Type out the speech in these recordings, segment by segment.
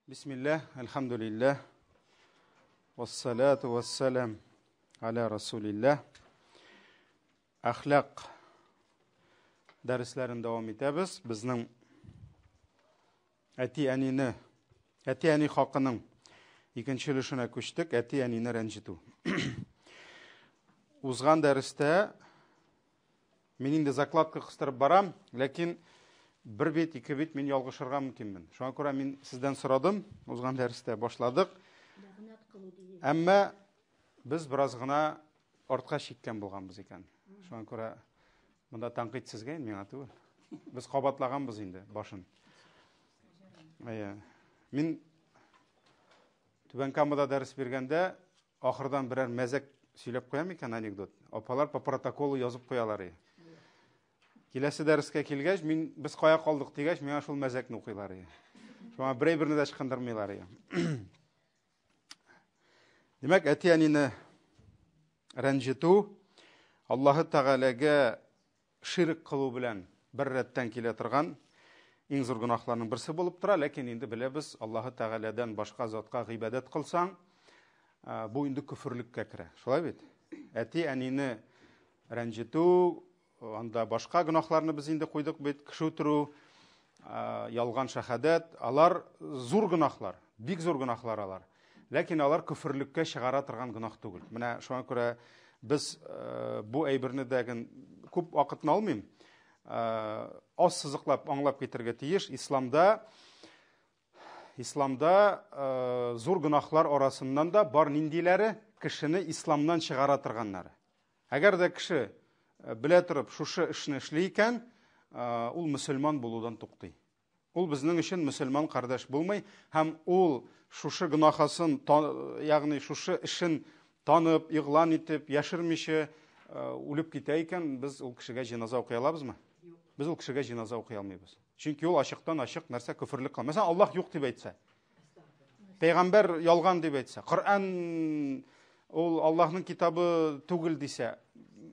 Бисмилләһ, әлхәмдүлилләһ, вассалату вассалам аля расулилләһ. Әхлак дәресләрен дәвам итәбез. Безнең әти-әнине, әти-әни хакының икенче өлешенә күчтек, әти-әнине рәнҗетү. Узган дәрестә Мин инде закладка кыстырып барам, ләкин бер бит, ике бит мин ялгышырга мөмкинмен. Шуңа күрә мин сездән сорадым, узган дәрестә башладык. Әмма без бераз гына артка чиккән булганбыз икән. Шуңа күрә монда тәнкыйть сезгә, миңа түгел. Без кабатлаганбыз инде башын. Әйе. Мин Түбән Камада дәрес биргәндә Ахырдан берәр мәзәк сөйләп куям икән анекдот. Апалар по протоколу язып куялар. Киләсе дәрескә килгәч, мин без кая калдык дигәч, миңа шул мәзәкне укыйлар. Шуңа берәй берне дә ычкындырмыйлар. Димәк, әти-әнине рәнҗетү Аллаһы Тәгаләгә ширк кылу белән бер рәттән килә торган иң зур гөнаһларның берсе булып тора, ләкин инде беләбез, Аллаһы Тәгаләдән башка затка гыйбадәт кылсаң, бу инде көферлеккә керә. Шулай бит? Әти-әнине рәнҗетү, анда башка гөнаһларны без инде куйдык бит, кеше үтерү, ялган шәһадәт, алар зур гөнаһлар, бик зур гөнаһлар алар. Ләкин алар көферлеккә чыгара торган гөнаһ түгел. Менә шуңа күрә без э, бу әйберне дә күп вакытны алмыйм. Э, аз сызыклап аңлап китергә тиеш. Исламда Исламда э, зур гөнаһлар арасыннан да бар ниндиләре кешене исламнан чыгара торганнары. Әгәр дә кеше белә торып шушы эшне эшли икән, ул мөселман булудан туктый. Ул безнең өчен мөселман кардәш булмый һәм ул шушы гөнаһасын, ягъни шушы эшен танып, игълан итеп, яшермичә э, үлеп китә икән, без ул кешегә җеназа укый алабызмы? Юк. Без ул кешегә җеназа укый алмыйбыз. Чөнки ул ачыктан ачык нәрсә көферлек кыла. Мәсәлән, Аллаһ юк дип әйтсә, Пәйгамбәр ялган дип әйтсә, Коръән ул Аллаһның китабы түгел дисә,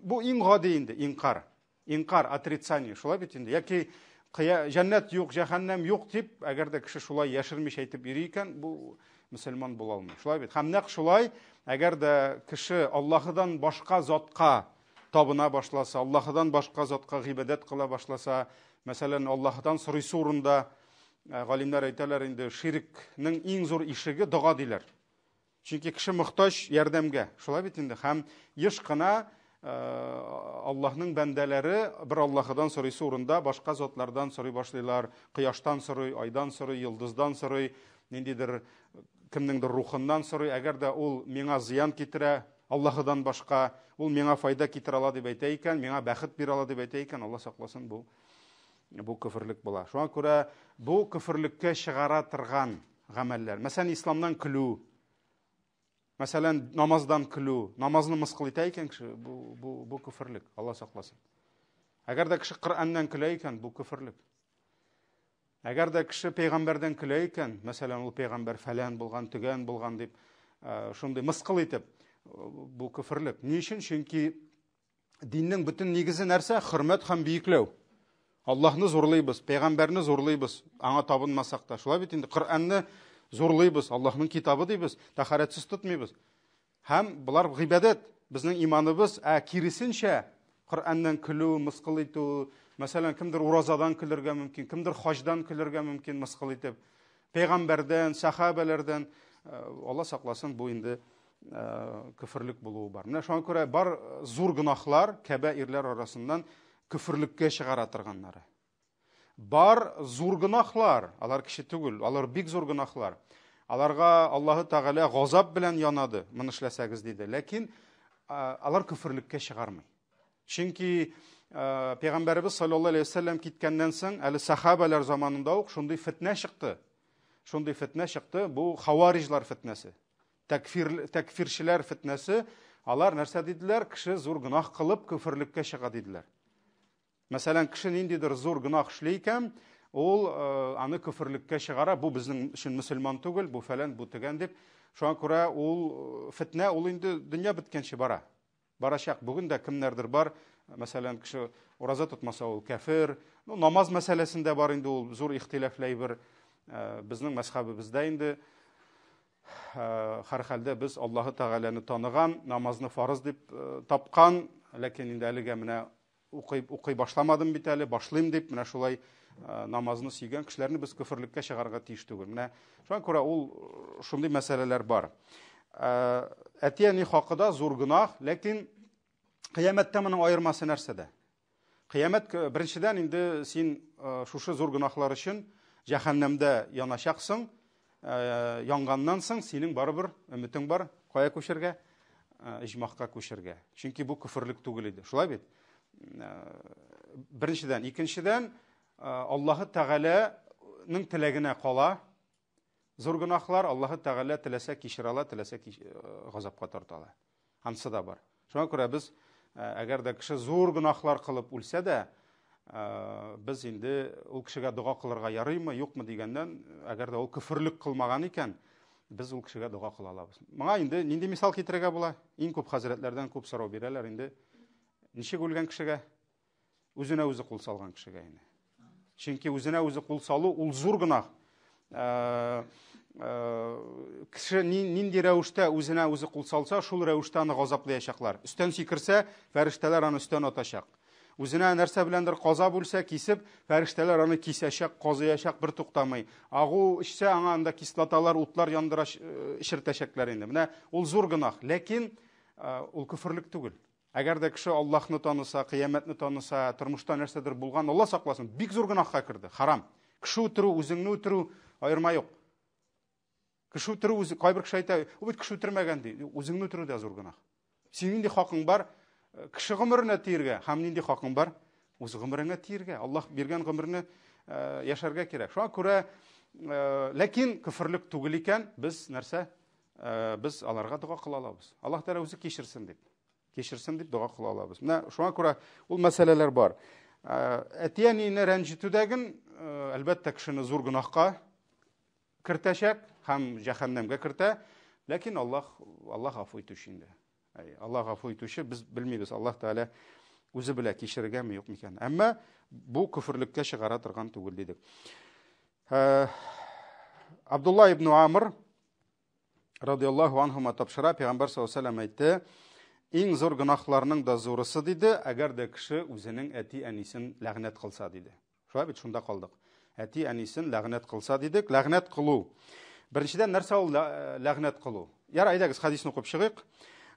бу иң гади инде, инкар. Инкар, отрицание, шулай бит инде. Яки кыя, җәннәт юк, җәһәннәм юк дип, әгәр дә кеше шулай яшермичә әйтеп йөри икән, бу мөселман була алмый. Шулай бит. Һәм нәкъ шулай, әгәр дә кеше Аллаһыдан башка затка табына башласа, Аллаһыдан башка затка гыйбадәт кыла башласа, мәсәлән, Аллаһыдан сорыйсы урында, э, галимнәр әйтәләр инде, ширкнең иң зур ишеге дога диләр. Чөнки кеше мохтаҗ ярдәмгә. Шулай бит инде. Һәм еш кына э, Аллаһның бәндәләре бер Аллаһыдан сорыйсы урында башка затлардан сорый башлыйлар. Кояштан сорый, айдан сорый, йолдыздан сорый, ниндидер кемнеңдер рухыннан сорый. Әгәр дә ул миңа зыян китерә, Аллаһыдан башка, ул миңа файда китерә ала дип әйтә икән, миңа бәхет бирә ала дип әйтә икән, Алла сакласын, бу бу көферлек була. Шуңа күрә бу көферлеккә чыгара торган гамәлләр. Мәсәлән, исламнан көлү, мәсәлән, намаздан көлү, намазны мыскыл итә икән кеше, бу, бу, бу көферлек, Алла сакласын. Әгәр дә кеше Коръәннән көлә икән, бу көферлек. Әгәр дә кеше пәйгамбәрдән көлә икән, мәсәлән, ул пәйгамбәр фәлән булган, төгән булган дип, э, шундый мыскыл итеп, э, бу көферлек. Ни өчен? Чөнки Диннең бөтен нигезе нәрсә? Хөрмәт һәм бөекләү. Аллаһны зурлыйбыз, пәйгамбәрне зурлыйбыз, аңа табынмасак та. Шулай бит инде Коръәнне зурлыйбыз, Аллаһның китабы дибез, тәһарәтсез тотмыйбыз. Һәм болар гыйбадәт, безнең иманыбыз, ә киресенчә Коръәннән көлү, мыскыл итү, мәсәлән, кемдер уразадан көлергә мөмкин, кемдер хаҗдан көлергә мөмкин, мыскыл итеп. Пәйгамбәрдән, сәхабәләрдән, э, Алла сакласын, бу инде Э, көферлек булуы бар. Менә шуңа күрә бар зур гөнаһлар кәбәирләр арасыннан көферлеккә чыгара торганнары. Бар зур гөнаһлар, алар кеше түгел, алар бик зур гөнаһлар. Аларга Аллаһы Тәгалә газап белән янады, моны эшләсәгез диде. Ләкин э, алар көферлеккә чыгармый. Чөнки э, Пәйгамбәребез саллаллаһу алейһи вәсәлләм киткәннән соң, әле сахабалар заманында ук шундый фитнә чыкты. Шундый фитнә чыкты, бу хавариҗлар фитнәсе. Тәкфир, тәкфирчеләр фитнәсе, алар нәрсә диделәр? Кеше зур гөнаһ кылып көферлеккә чыга диделәр. Мәсәлән, кеше ниндидер зур гөнаһ эшли икән, ул э, аны көферлеккә чыгара, бу безнең өчен мөселман түгел, бу фәлән, бу тегән дип. Шуңа күрә ул э, фитнә ул инде дөнья беткәнче бара. Барачак. Бүген дә кемнәрдер бар, мәсәлән, кеше ураза тотмаса ул кәфер. Ну, намаз мәсьәләсендә бар инде ул зур ихтилафлы әйбер. Безнең мәзхәбебездә инде һәрхәлдә без Аллаһы Тәгаләне таныган, намазны фарыз дип тапкан, ләкин инде әлегә менә укый, укый башламадым бит әле, башлыйм дип, менә шулай намазны сөйгән кешеләрне без көферлеккә чыгарырга тиеш түгел. Менә шуңа күрә ул шундый мәсьәләләр бар. Әти-әни хакы да зур гөнаһ, ләкин кыямәттә моның аермасы нәрсәдә? Кыямәт беренчедән инде син шушы зур гөнаһлар өчен җәһәннәмдә яначаксың. Янганнан соң синең барыбер өметең бар кая күчергә? Иҗмахка күчергә. Чөнки бу көферлек түгел иде. Шулай бит? Беренчедән, икенчедән, Аллаһы Тәгаләнең теләгенә кала. Зур гөнаһлар Аллаһы Тәгалә теләсә кичерә ала, теләсә газапка тарта ала. Ансы да бар. Шуңа күрә без, әгәр дә кеше зур гөнаһлар кылып үлсә дә, без инде ул кешегә дога кылырга ярыймы, юкмы дигәннән, әгәр дә ул көферлек кылмаган икән, без ул кешегә дога кыла алабыз. Моңа инде нинди мисал китерергә була? Иң күп хәзрәтләрдән күп сорау бирәләр инде. Ничек үлгән кешегә? Үзенә үзе кул салган кешегә инде. Чөнки үзенә үзе кул салу ул зур гөнаһ. Э, э, кеше нинди рәвештә үзенә үзе кул салса, шул рәвештә аны газаплаячаклар. Өстән сикерсә, фәрештәләр аны өстән атачак. Үзенә нәрсә беләндер каза бүлсә, кисеп, фәрештәләр аны кисәчәк, казыячак бер туктамый. Агу эчсә, аңа анда кислоталар, утлар яндыра э, эчертәчәкләр инде. Менә ул зур гөнаһ, ләкин ул көферлек түгел. Әгәр дә кеше Аллаһны таныса, кыямәтне таныса, тормышта нәрсәдер булган, Алла сакласын, бик зур гөнаһка керде, харам. Кеше үтерү, үзеңне үтерү аерма юк. Кеше үтерү үзе, кайбер кеше әйтә, ул бит кеше үтермәгән ди. Үзеңне үтерү дә зур гөнаһ. Синең нинди хакың бар э, кеше гомеренә тиергә һәм нинди хакың бар үз гомереңә тиергә? Аллаһ биргән гомерне э, яшәргә кирәк. Шуңа күрә э, ләкин көферлек түгел икән, без нәрсә? Без аларга дога кыла алабыз. Аллаһ Тәгалә үзе кичерсен дип. Кичерсен дип дога кыла алабыз. Менә шуңа күрә ул мәсьәләләр бар. Әти-әнине рәнҗетүдәген, әлбәттә, кешене зур гөнаһка кертәчәк һәм җәһәннәмгә кертә. Ләкин Аллаһ Аллаһ гафу итүче инде. Аллаһ гафу итүче, без белмибез, Аллаһ Тәгалә үзе белә, кичерергәме, юк микән. Әмма бу көферлеккә чыгара торган түгел дидек. Абдулла ибн Амр радиаллаһу анһума тапшыра, пәйгамбәр саллаллаһу алейһи әйтте, иң зур гөнаһларның да зурысы диде, әгәр дә кеше үзенең әти-әнисен ләгънәт кылса диде. Шулай бит, шунда калдык. Әти-әнисен ләгънәт кылса дидек. Ләгънәт кылу. Беренчедән нәрсә ул ләгънәт кылу? Яр, әйдәгез хадисны укып чыгыйк.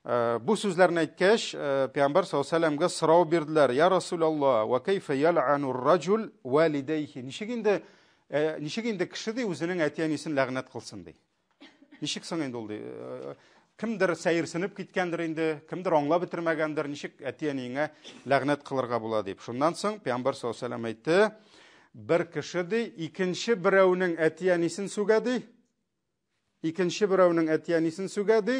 Э, бу сүзләрне әйткәч, э, пәйгамбәр саллаллаһу алейһи вәсәлләмгә сорау бирделәр. Я Расулаллаһ, ва кайфа ял'ану раҗул валидайхи? Ничек инде Э, ничек инде кеше ди үзенең әти-әнисен ләгънәт кылсын ди. Ничек соң инде ул ди? Э, кемдер сәерсенеп киткәндер инде, кемдер аңлап бетермәгәндер, ничек әти-әниеңә ләгънәт кылырга була дип. Шуннан соң Пәйгамбәр саллаллаһу алейһи вәсәлләм әйтте, бер кеше ди, икенче берәүнең әти-әнисен сүгә ди, икенче берәүнең әти-әнисен сүгә ди,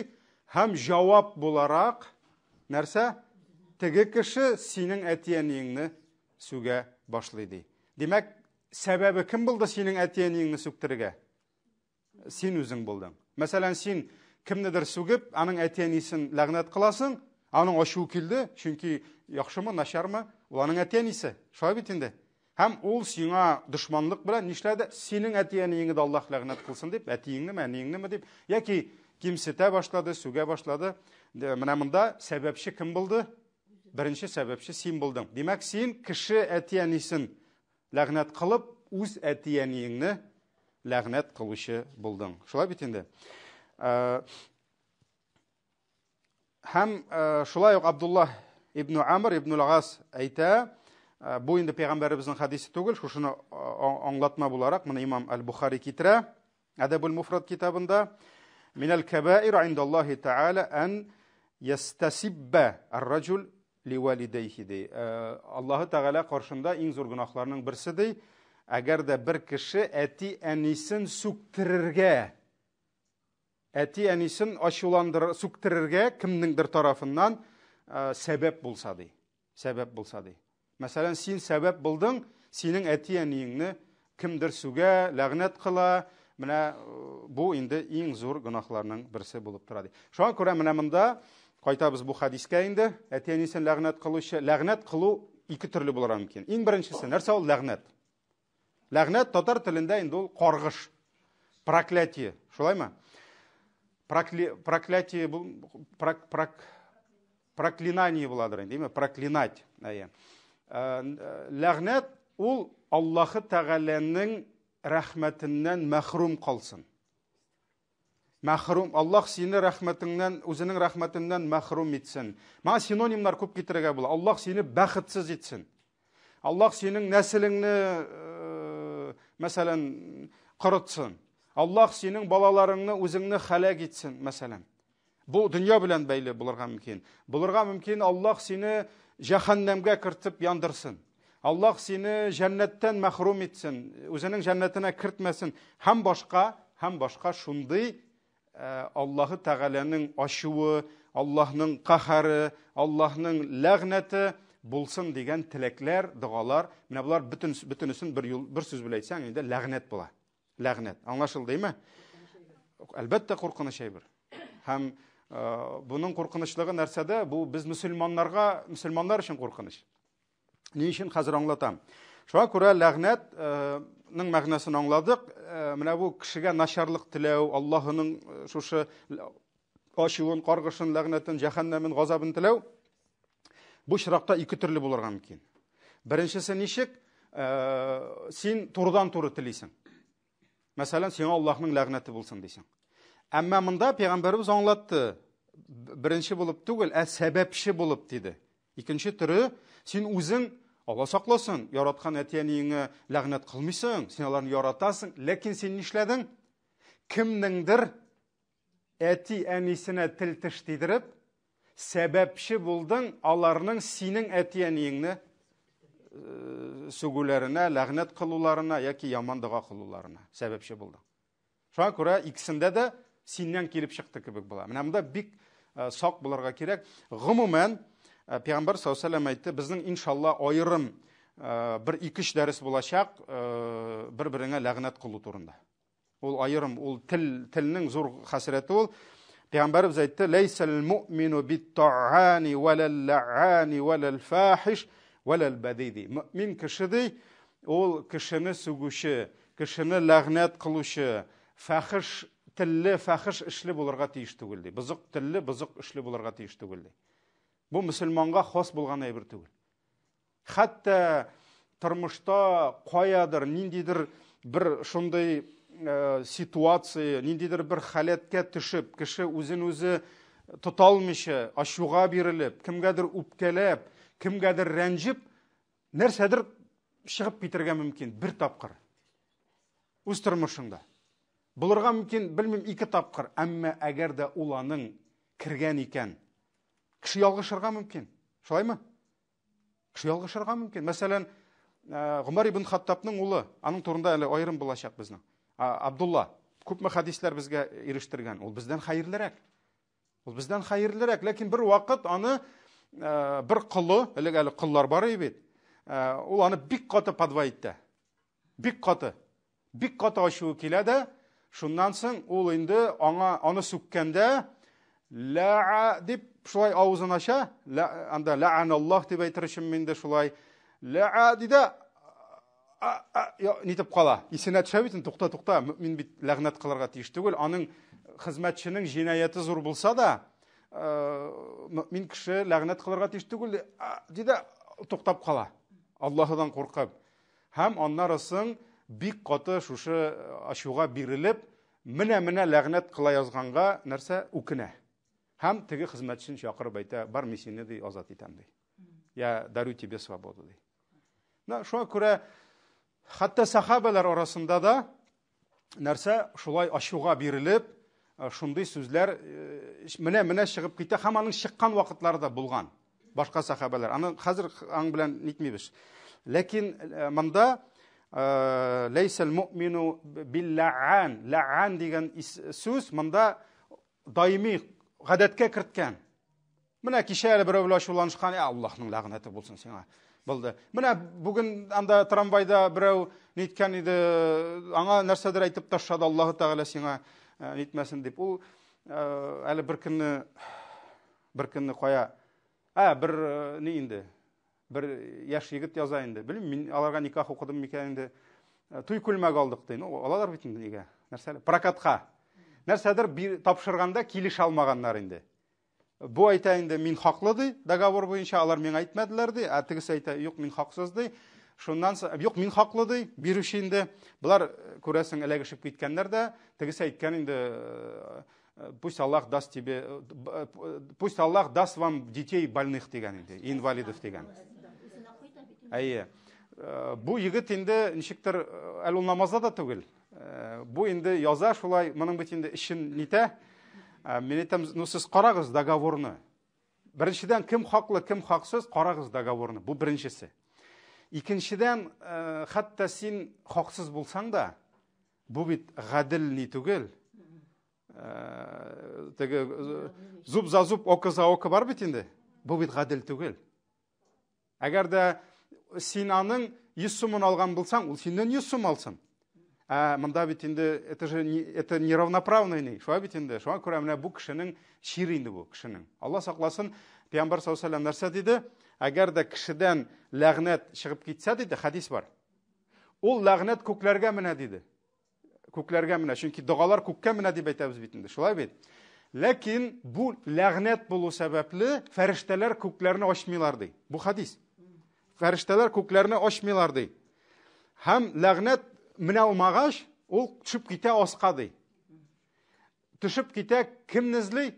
һәм җавап буларак нәрсә? Теге кеше синең әти-әниеңне сүгә башлый ди. Димәк, Сәбәбе кем булды синең әти-әниеңне сүктерергә? Син үзең булдың. Мәсәлән, син кемнедер сүгеп, аның әти-әнисен ләгънәт кыласың, аның ачуы килде, чөнки яхшымы, начармы, ул аның әти-әнисе. Шулай бит инде. Һәм ул сиңа дошманлык белән нишләде? Синең әти-әниеңне дә Аллаһ ләгънәт кылсын дип, әтиеңнеме, әниеңнеме дип, яки кимсетә башлады, сүгә башлады. Менә монда сәбәпче кем булды? Беренче сәбәпче син булдың. Димәк, син кеше әти-әнисен Ләгънәт кылып, үз әти-әниеңне ләгънәт кылучы булдың. Шулай бит инде. Э, һәм э, шулай ук Абдуллаһ ибн Амр ибн Гас әйтә, э, бу инде пәйгамбәребезнең хадисе түгел, шушыны аңлатма буларак моны имам Аль-Бухари китерә. Әдәбул Муфрад китабында Минәл кәбаир индаллаһи тааля ан ястасибба ар-раҗул ливалидәйхи ди. Э, Аллаһы Тәгалә каршында иң зур гөнаһларның берсе ди, әгәр дә бер кеше әти-әнисен сүктерергә, әти-әнисен ачуландыр, сүктерергә кемнеңдер тарафыннан э, сәбәп булса ди. Сәбәп булса ди. Мәсәлән, син сәбәп булдың, синең әти-әниеңне кемдер сүгә, ләгънәт кыла. Менә э, бу инде иң зур гөнаһларның берсе булып тора ди. Шуңа күрә менә монда кайтабыз бу хадискә инде. Әти-әнисен ләгънәт кылучы, ләгънәт кылу ике төрле булырга мөмкин. Иң беренчесе, нәрсә ул ләгънәт? Ләгънәт татар телендә инде ул каргыш. Проклятие. Шулаймы? Прокли, проклятие бул прок, прок, проклинание буладыр инде, димме? Проклинать. Әйе. Э, э, ләгънәт ул Аллаһы Тәгаләнең рәхмәтеннән мәхрүм калсын. Мәхрүм, Аллаһ сине рәхмәтеңнән, үзенең рәхмәтеннән мәхрүм итсен. Моңа синонимнар күп китерергә була. Аллаһ сине бәхетсез итсен. Аллаһ синең нәселеңне, э, мәсәлән, корытсын. Аллаһ синең балаларыңны үзеңне хәләк итсен, мәсәлән. Бу дөнья белән бәйле булырга мөмкин. Булырга мөмкин Аллаһ сине җәһәннәмгә кертеп яндырсын. Аллаһ сине җәннәттән мәхрүм итсен, үзенең җәннәтенә кертмәсен һәм башка, һәм башка шундый э, Аллаһы Тәгаләнең ачуы, Аллаһның каһәре, Аллаһның ләгънәте булсын дигән теләкләр, догалар, менә болар бөтен бөтенесен бер юл, бер сүз белән әйтсәң, инде ләгънәт була. Ләгънәт. Аңлашылды, димме? Әлбәттә, куркыныч әйбер. Һәм э, буның куркынычлыгы нәрсәдә? Бу без мөселманнарга, мөселманнар өчен куркыныч. Ни өчен хәзер аңлатам. Шуңа күрә ләгънәт э, ның мәгънәсен аңладык. Э, менә бу кешегә начарлык теләү, Аллаһының э, шушы ачуын, каргышын, ләгънәтен, җәһәннәмен, газабын теләү бу очракта ике төрле булырга мөмкин. Беренчесе ничек? Син турыдан-туры телисең. Мәсәлән, сиңа Аллаһның ләгънәте булсын дисең. Әмма монда пәйгамбәребез аңлатты, беренче булып түгел, ә сәбәпче булып диде. Икенче төре, син үзең Алла сакласын, яраткан әти-әниеңә ләгънәт кылмыйсың, син аларны яратасың, ләкин син нишләдең? Кемнеңдер әти-әнисенә тел-теш тидереп, сәбәпче булдың аларның синең әти-әниеңне э, сүгүләренә, ләгънәт кылуларына яки яман дога кылуларына сәбәпче булдың. Шуңа күрә икесендә дә синнән килеп чыкты кебек була. Менә монда бик э, сак булырга кирәк. Гомумән, э, Пәйгамбәр саллаллаһу алейһи әйтте, безнең иншалла аерым бер ике-өч дәрес булачак бер-береңә ләгънәт кылу турында. Ул аерым, ул тел, телнең зур хәсрәте ул. Пәйгамбәребез әйтте, "Ләйсәл муъмину бит-та'ани вәләл-лә'ани вәләл-фахиш вәләл-бәди" ди. Мөмин кеше ди, ул кешене сүгүче, кешене ләгънәт кылучы, фәхиш телле, фәхиш эшле булырга тиеш түгел ди. Бозык телле, бозык эшле булырга тиеш түгел ди. Бу мөселманга хас булган әйбер түгел. Хәтта тормышта каядыр, ниндидер бер шундый э, ситуация, ниндидер бер халәткә төшеп, кеше үзен үзе тота алмыйча, ачуга бирелеп, кемгәдер үпкәләп, кемгәдер рәнҗеп, нәрсәдер чыгып китергә мөмкин бер тапкыр. Үз тормышыңда. Булырга мөмкин, белмим, ике тапкыр, әмма әгәр дә ул аның кергән икән, кеше ялгышырга мөмкин. Шулаймы? Кеше ялгышырга мөмкин. Мәсәлән, э, Гомәр ибн Хаттабның улы, аның турында әле аерым булачак безнең. Абдулла күпме хәдисләр безгә ирештергән. Ул бездән хәерлерәк. Ул бездән хәерлерәк, ләкин бер вакыт аны э, бер колы, элек әле коллар бар иде бит. Э, ул аны бик каты подва итте. Бик каты. Бик каты ачуы килә дә, шуннан соң ул инде аңа аны сүккәндә ләа дип шулай авызын ача, лә, анда ләаналлаһ дип әйтер өчен инде шулай ләа ди дә нитеп кала. Исенә төшә бит, тукта, тукта, мин бит ләгънәт кылырга тиеш түгел. Аның хезмәтченең җинаяте зур булса да, мөмин кеше ләгънәт кылырга тиеш түгел, ди дә туктап кала. Аллаһыдан куркып. Һәм аннары соң бик каты шушы ачуга бирелеп, менә-менә ләгънәт кыла язганга нәрсә үкенә. Һәм теге хезмәтчесен чакырып әйтә, бар мин сине ди азат итәм ди. Я дарю тебе свободу ди. Менә шуңа күрә хәтта сахабәләр арасында да нәрсә шулай ачуга бирелеп, э, шундый сүзләр э, менә менә чыгып китә һәм аның чыккан вакытлары да булган. Башка сахабәләр. Аны хәзер аң белән нитмибез. Ләкин э, монда ләйсәл муъмину билләан, ләан дигән сүз монда даими гадәткә керткән. Менә кичә әле берәү белән ачуланышкан, ә Аллаһның ләгънәте булсын сиңа. Булды. Менә бүген анда трамвайда берәү ниткән иде, аңа нәрсәдер әйтеп ташлады, Аллаһы Тәгалә сиңа э, нитмәсен дип. Ул э, әле бер көнне бер көнне кая? Ә, бер э, ни инде? Бер яшь егет яза инде. Белмим, мин аларга никах укыдым микән инде. Туй күлмәге алдык ди. Ну, алалар бит инде нигә? Нәрсә? Прокатка. Нәрсәдер тапшырганда килешә алмаганнар инде. Бу әйтә инде, мин хаклы ди, договор буенча алар миңа әйтмәделәр ди, ә тегесе әйтә, юк, мин хаксыз ди. Шуннан соң, юк, мин хаклы ди, бирүче инде. Болар күрәсең эләгешеп киткәннәр дә, тегесе әйткән инде, пусть Аллах даст тебе, пусть Аллах даст вам детей больных дигән инде, инвалидов дигән. Әйе. Бу егет инде ничектер, әле ул намазда да түгел. Бу инде яза шулай, моның бит инде эшен нитә. Мин әйтәм, ну сез карагыз договорны. Беренчедән, кем хаклы, кем хаксыз, карагыз договорны. Бу беренчесе. Икенчедән, хәтта син хаксыз булсаң да, бу бит гадел ни түгел. Теге зуб за зуб, око за око бар бит инде. Бу бит гадел түгел. Әгәр дә син аның 100 сумын алган булсаң, ул синнән 100 сум алсын. Ә монда бит инде это же не, это неравноправный ни. Шулай бит инде. Шуңа күрә менә бу кешенең чире инде бу кешенең. Алла сакласын, Пәйгамбәр саллаллаһу алейһи нәрсә диде? Әгәр дә кешедән ләгънәт чыгып китсә диде, хәдис бар. Ул ләгънәт күкләргә менә диде. Күкләргә менә, чөнки догалар күккә менә дип әйтәбез бит инде, шулай бит? Ләкин бу ләгънәт булу сәбәпле фәрештәләр күкләрне ачмыйлар ди. Бу хадис. Фәрештәләр күкләрне ачмыйлар ди. Һәм ләгънәт менә алмагач, ул төшеп китә аска ди. Төшеп китә, кемне эзли?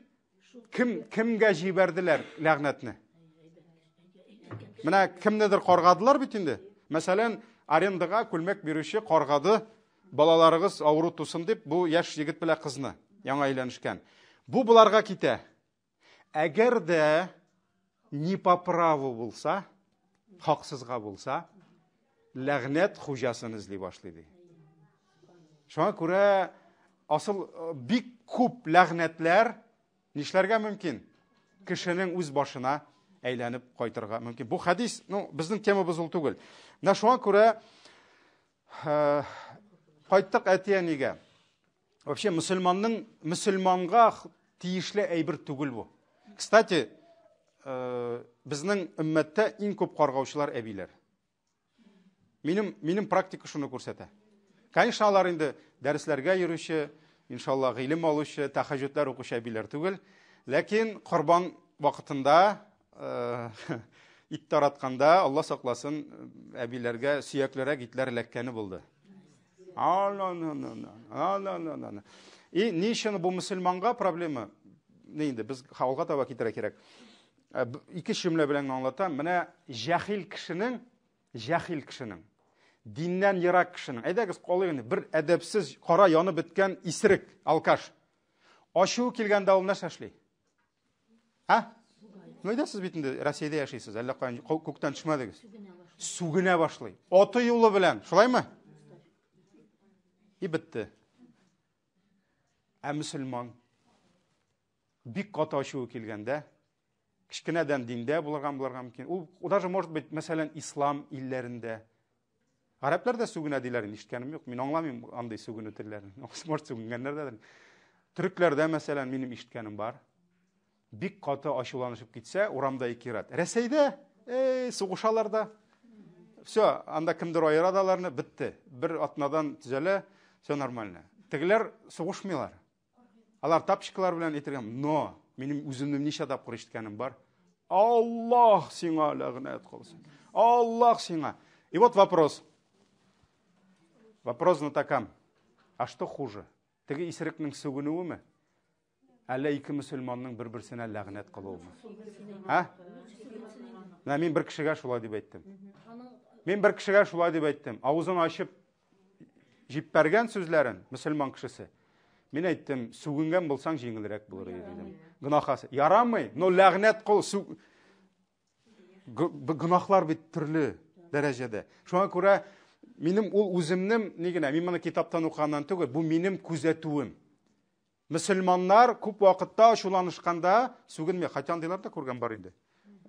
Кем кемгә җибәрделәр ләгънәтне? Менә кемнедер каргадылар бит инде. Мәсәлән, арендага күлмәк бирүче каргады, балаларыгыз авыру тусын дип, бу яшь егет белән кызны яңа өйләнешкән. Бу боларга китә. Әгәр дә не по праву булса, хаксызга булса, ләгънәт хуҗасын эзли башлый ди. Шуңа күрә асыл бик күп ләгънәтләр нишләргә мөмкин? Кешенең үз башына әйләнеп кайтырга мөмкин. Бу хадис, ну, безнең темабыз ул түгел. Менә шуңа күрә кайттык әти-әнигә. Вообще мөселманның мөселманга тиешле әйбер түгел бу. Кстати, безнең өммәттә иң күп каргаучылар әбиләр. Минем практика шуны күрсәтә. Конечно, алар инде дәресләргә йөрүче, иншалла, гыйлем алучы, тәхәҗҗүдләр укучы әбиләр түгел. Ләкин корбан вакытында ит таратканда, Алла сакласын, әбиләргә сөяклерәк итләр эләккәне булды. И ни өчен бу мөселманга проблема? Ни инде без алга таба китерә кирәк. Ике җөмлә белән аңлатам. Менә җәһил кешенең, җәһил кешенең, диннән ерак кешенең, әйдәгез калыйк инде, бер әдәпсез, кара янып беткән исерек, алкаш. Ачуы килгәндә ул нәрсә эшли? А? Ну, әйдә сез бит инде Россиядә яшисез, әллә каян күктән төшмәдегез. Сүгенә башлый. Аты юлы белән, шулаймы? И бетте. Ә мөселман бик каты ачуы килгәндә, кечкенәдән диндә булырга булырга мөмкин. Ул даже может быть, мәсәлән, ислам илләрендә. Гарәпләр дә сүгенә диләр, ишеткәнем юк. Мин аңламыйм андый сүгенү телләрен. Может, сүгенгәннәр дә. Төрекләрдә, мәсәлән, минем ишеткәнем бар. Бик каты ачуланышып китсә, урамда ике ир-ат. Рәсәйдә, эй, сугышалар да. Все, анда кемдер аера да аларны, бетте. Бер атнадан төзәлә, все нормально. Тегеләр сугышмыйлар. Алар тапочкалар белән әйтергә, но минем үземнең ничә тапкыр ишеткәнем бар. Аллаһ сиңа ләгънәт кылсын. Аллаһ сиңа. И вот вопрос. Вопрос знатокам. А что хуже? Теге исерекнең сүгенүеме? Әллә ике мөселманның бер-берсенә ләгънәт кылуымы? А? Менә мин бер кешегә шулай дип әйттем. Мин бер кешегә шулай дип әйттем. Авызын ачып җиппәргән сүзләрен мөселман кешесе. Мин әйттем, сүгенгән булсаң җиңелрәк булыр иде дидем. Гөнаһасы. Ярамый, но ләгънәт кыл, гөнаһлар бит төрле дәрәҗәдә. Шуңа күрә минем ул үземнең ни генә, мин моны китаптан укыганнан түгел, бу минем күзәтүем. Мөселманнар күп вакытта ачуланышканда сүгенми, хотя андыйлар да күргән бар инде.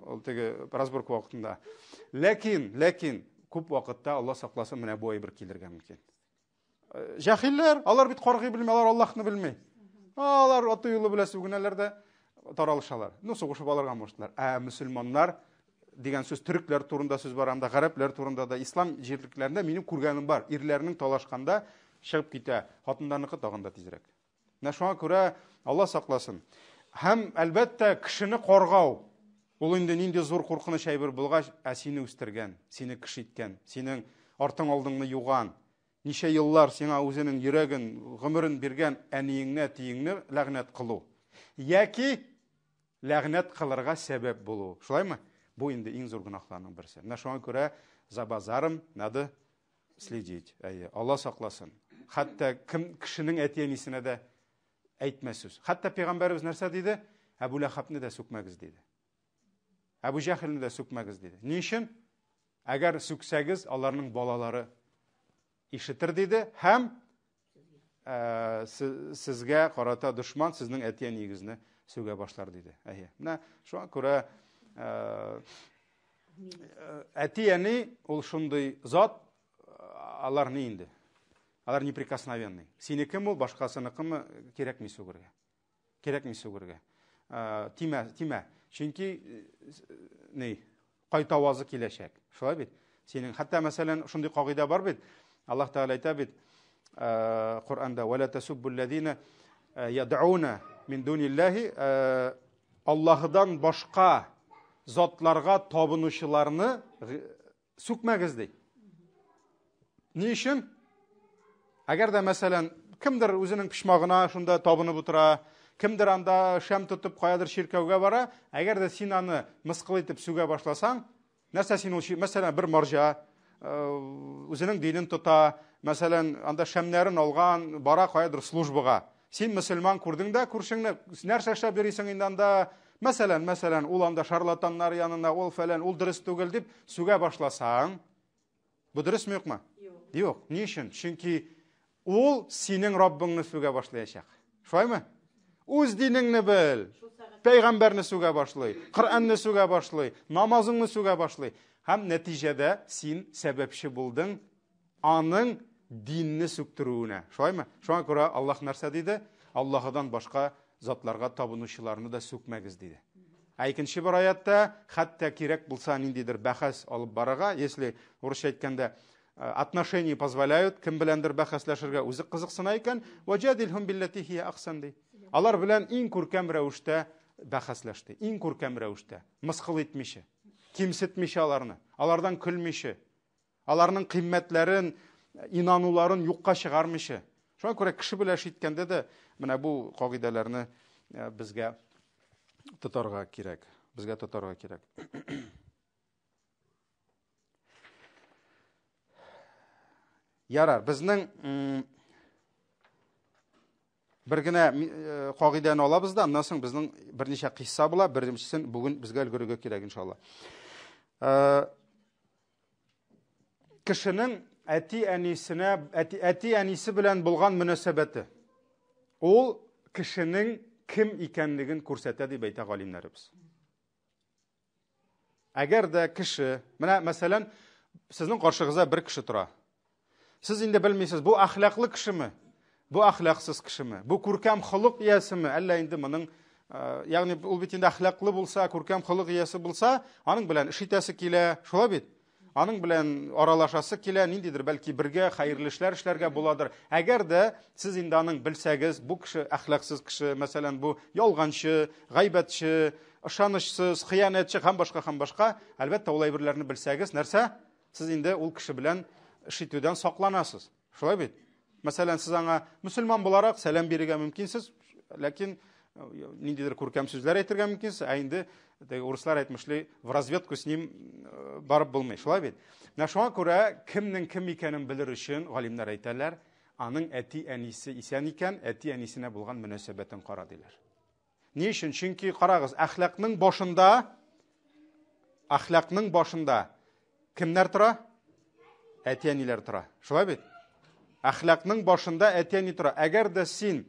Ул теге разборка вакытында. Ләкин, ләкин күп вакытта Алла сакласын, менә бу әйбер килергә мөмкин. Җәһилләр, алар бит каргый белми, алар Аллаһны белми. Алар аты юлы белән сүгенәләр дә таралышалар. Ну, сугышып алырга можетлар. Ә мөселманнар дигән сүз төрекләр турында сүз бара, анда гарәпләр турында да, ислам җирлекләрендә минем күргәнем бар. Ирләрнең талашканда чыгып китә, хатыннарныкы тагын да тизрәк. Менә шуңа күрә Алла сакласын. Һәм әлбәттә кешене каргау ул инде нинди зур куркыныч әйбер булгач, ә сине үстергән, сине кеше иткән, синең артың алдыңны юган, ничә еллар сиңа үзенең йөрәген, гомерен биргән әниеңне, әтиеңне ләгънәт кылу. Яки ләгънәт кылырга сәбәп булу. Шулаймы? Бу инде иң зур гөнаһларның берсе. Менә шуңа күрә за базаром надо следить. Әйе, Алла сакласын. Хәтта кем кешенең әти-әнисенә дә әйтмә сүз. Хәтта пәйгамбәребез нәрсә диде? Әбу Ләхабны да сүкмәгез диде. Әбу Җәһелне дә сүкмәгез диде. Ни өчен? Әгәр сүксәгез, аларның балалары ишетер диде һәм э, сезгә карата дошман сезнең әти-әниегезне сүгә башлар диде. Әйе. Менә шуңа күрә э, әти-әни ул шундый зат, алар ни инде? Алар неприкосновенный. Синекеме ул, башкасыныкымы, кирәкми сүгергә. Кирәкми сүгергә. Тимә, тимә. Чөнки ни, кайтавазы киләчәк. Шулай бит? Синең хәтта мәсәлән шундый кагыйдә бар бит. Аллаһ Тәгалә әйтә бит Коръәндә: "Ва ла тасуббуллазина яд'уна мин дуниллаһи" Аллаһыдан башка затларга табынучыларны сүкмәгез ди. Ни өчен? Әгәр дә мәсәлән, кемдер үзенең почмагына шунда табынып утыра, кемдер анда шәм тотып каядыр чиркәүгә бара, әгәр дә син аны мыскыл итеп сүгә башласаң, Нәрсә син ул, мәсәлән, бер марҗа э, үзенең динен тота, мәсәлән, анда шәмнәрен алган, бара каядыр службага. Син мөселман күрдең дә күршеңне, нәрсә эшләп йөрисең инде анда? Мәсәлән, мәсәлән, ул анда шарлатаннар янына, ул фәлән, ул дөрес түгел дип сүгә башласаң, бу дөресме юкмы? Юк. Юк. Ни өчен? Чөнки ул синең Раббыңны сүгә башлаячак. Шулаймы? Үз динеңне бел. Пәйгамбәрне сүгә башлый, Коръәнне сүгә башлый, намазыңны сүгә башлый. Һәм нәтиҗәдә син сәбәпче булдың аның динне сүктерүенә. Шулаймы? Шуңа күрә Аллаһ нәрсә диде? Аллаһыдан башка затларга табынучыларны да сүкмәгез диде. Ә икенче бер аятта, хәтта кирәк булса ниндидер бәхәс алып барырга, если урысча әйткәндә, отношения позволяют, кем беләндер бәхәсләшергә үзе кызыксына икән, ваҗадилһум билләти хия ахсан ди. Алар белән иң күркәм рәвештә бәхәсләште, иң күркәм рәвештә, мыскыл итмичә, кимсетмичә аларны, алардан көлмичә, аларның кыйммәтләрен, инануларын юкка чыгармыйча. Шуңа күрә кеше белән эш иткәндә дә менә бу кагыйдәләрне безгә тотарга кирәк. Безгә тотарга кирәк. Ярар, безнең бер генә э, кагыйдәне алабыз да, аннан соң безнең берничә кыйсса була, беренчесен бүген безгә өлгерергә кирәк, иншалла. Э, кешенең әти-әнисенә, әти-әнисе белән булган мөнәсәбәте. Ул кешенең кем икәнлеген күрсәтә дип әйтә галимнәребез. Әгәр дә кеше, менә мәсәлән, сезнең каршыгызда бер кеше тора. Сез инде белмисез, бу әхлаклы кешеме? Бу әхлаксыз кешеме? Бу күркәм холык иясеме? Әллә инде моның, э, ягъни ул бит инде әхлаклы булса, күркәм холык иясе булса, аның белән эш итәсе килә, шулай бит? Аның белән аралашасы килә, ниндидер бәлки бергә хәерле эшләр эшләргә буладыр. Әгәр дә сез инде аның белсәгез, бу кеше әхлаксыз кеше, мәсәлән, бу ялганчы, гайбәтче, ышанычсыз, хыянәтче һәм башка һәм башка, әлбәттә, ул әйберләрне белсәгез, нәрсә? Сез инде ул кеше белән эш итүдән сакланасыз. Шулай бит? Мәсәлән, сез аңа мөселман буларак сәлам бирергә мөмкинсез, ләкин э, ниндидер күркәм сүзләр әйтергә мөмкинсез, ә инде теге урыслар әйтмешли, в разведку с ним э, барып булмый. Шулай бит? Менә шуңа күрә кемнең кем икәнен белер өчен галимнәр әйтәләр, аның әти-әнисе исән икән, әти-әнисенә булган мөнәсәбәтен кара диләр. Ни өчен? Чөнки карагыз, әхлакның башында әхлакның башында кемнәр тора? Әти-әниләр тора. Шулай бит? Әхлакның башында әти-әни тора. Әгәр дә син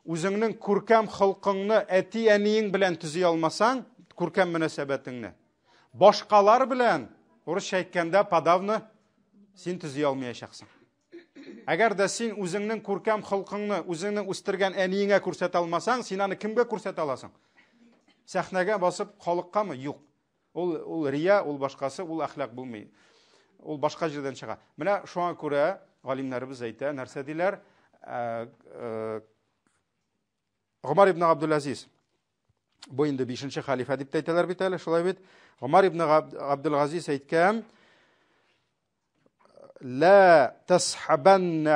үзеңнең күркәм холкыңны әти-әниең белән төзи алмасаң, күркәм мөнәсәбәтеңне, башкалар белән, урысча әйткәндә, подавно син төзи алмаячаксың. Әгәр дә син үзеңнең күркәм холкыңны үзеңнең үстергән әниеңә күрсәтә алмасаң, син аны кемгә күрсәтә аласың? Сәхнәгә басып халыккамы? Юк. Ул, ул рия, ул башкасы, ул әхлак булмый. Ул башка җирдән чыга. Менә шуңа күрә галимнәребез әйтә, нәрсә диләр? Э, э, Гомар ибн Абдул-Азиз. Бу инде бишенче хәлифә дип тә әйтәләр бит әле, шулай бит. Гомар ибн Абдул-Азиз әйткән, Ла тасхабанна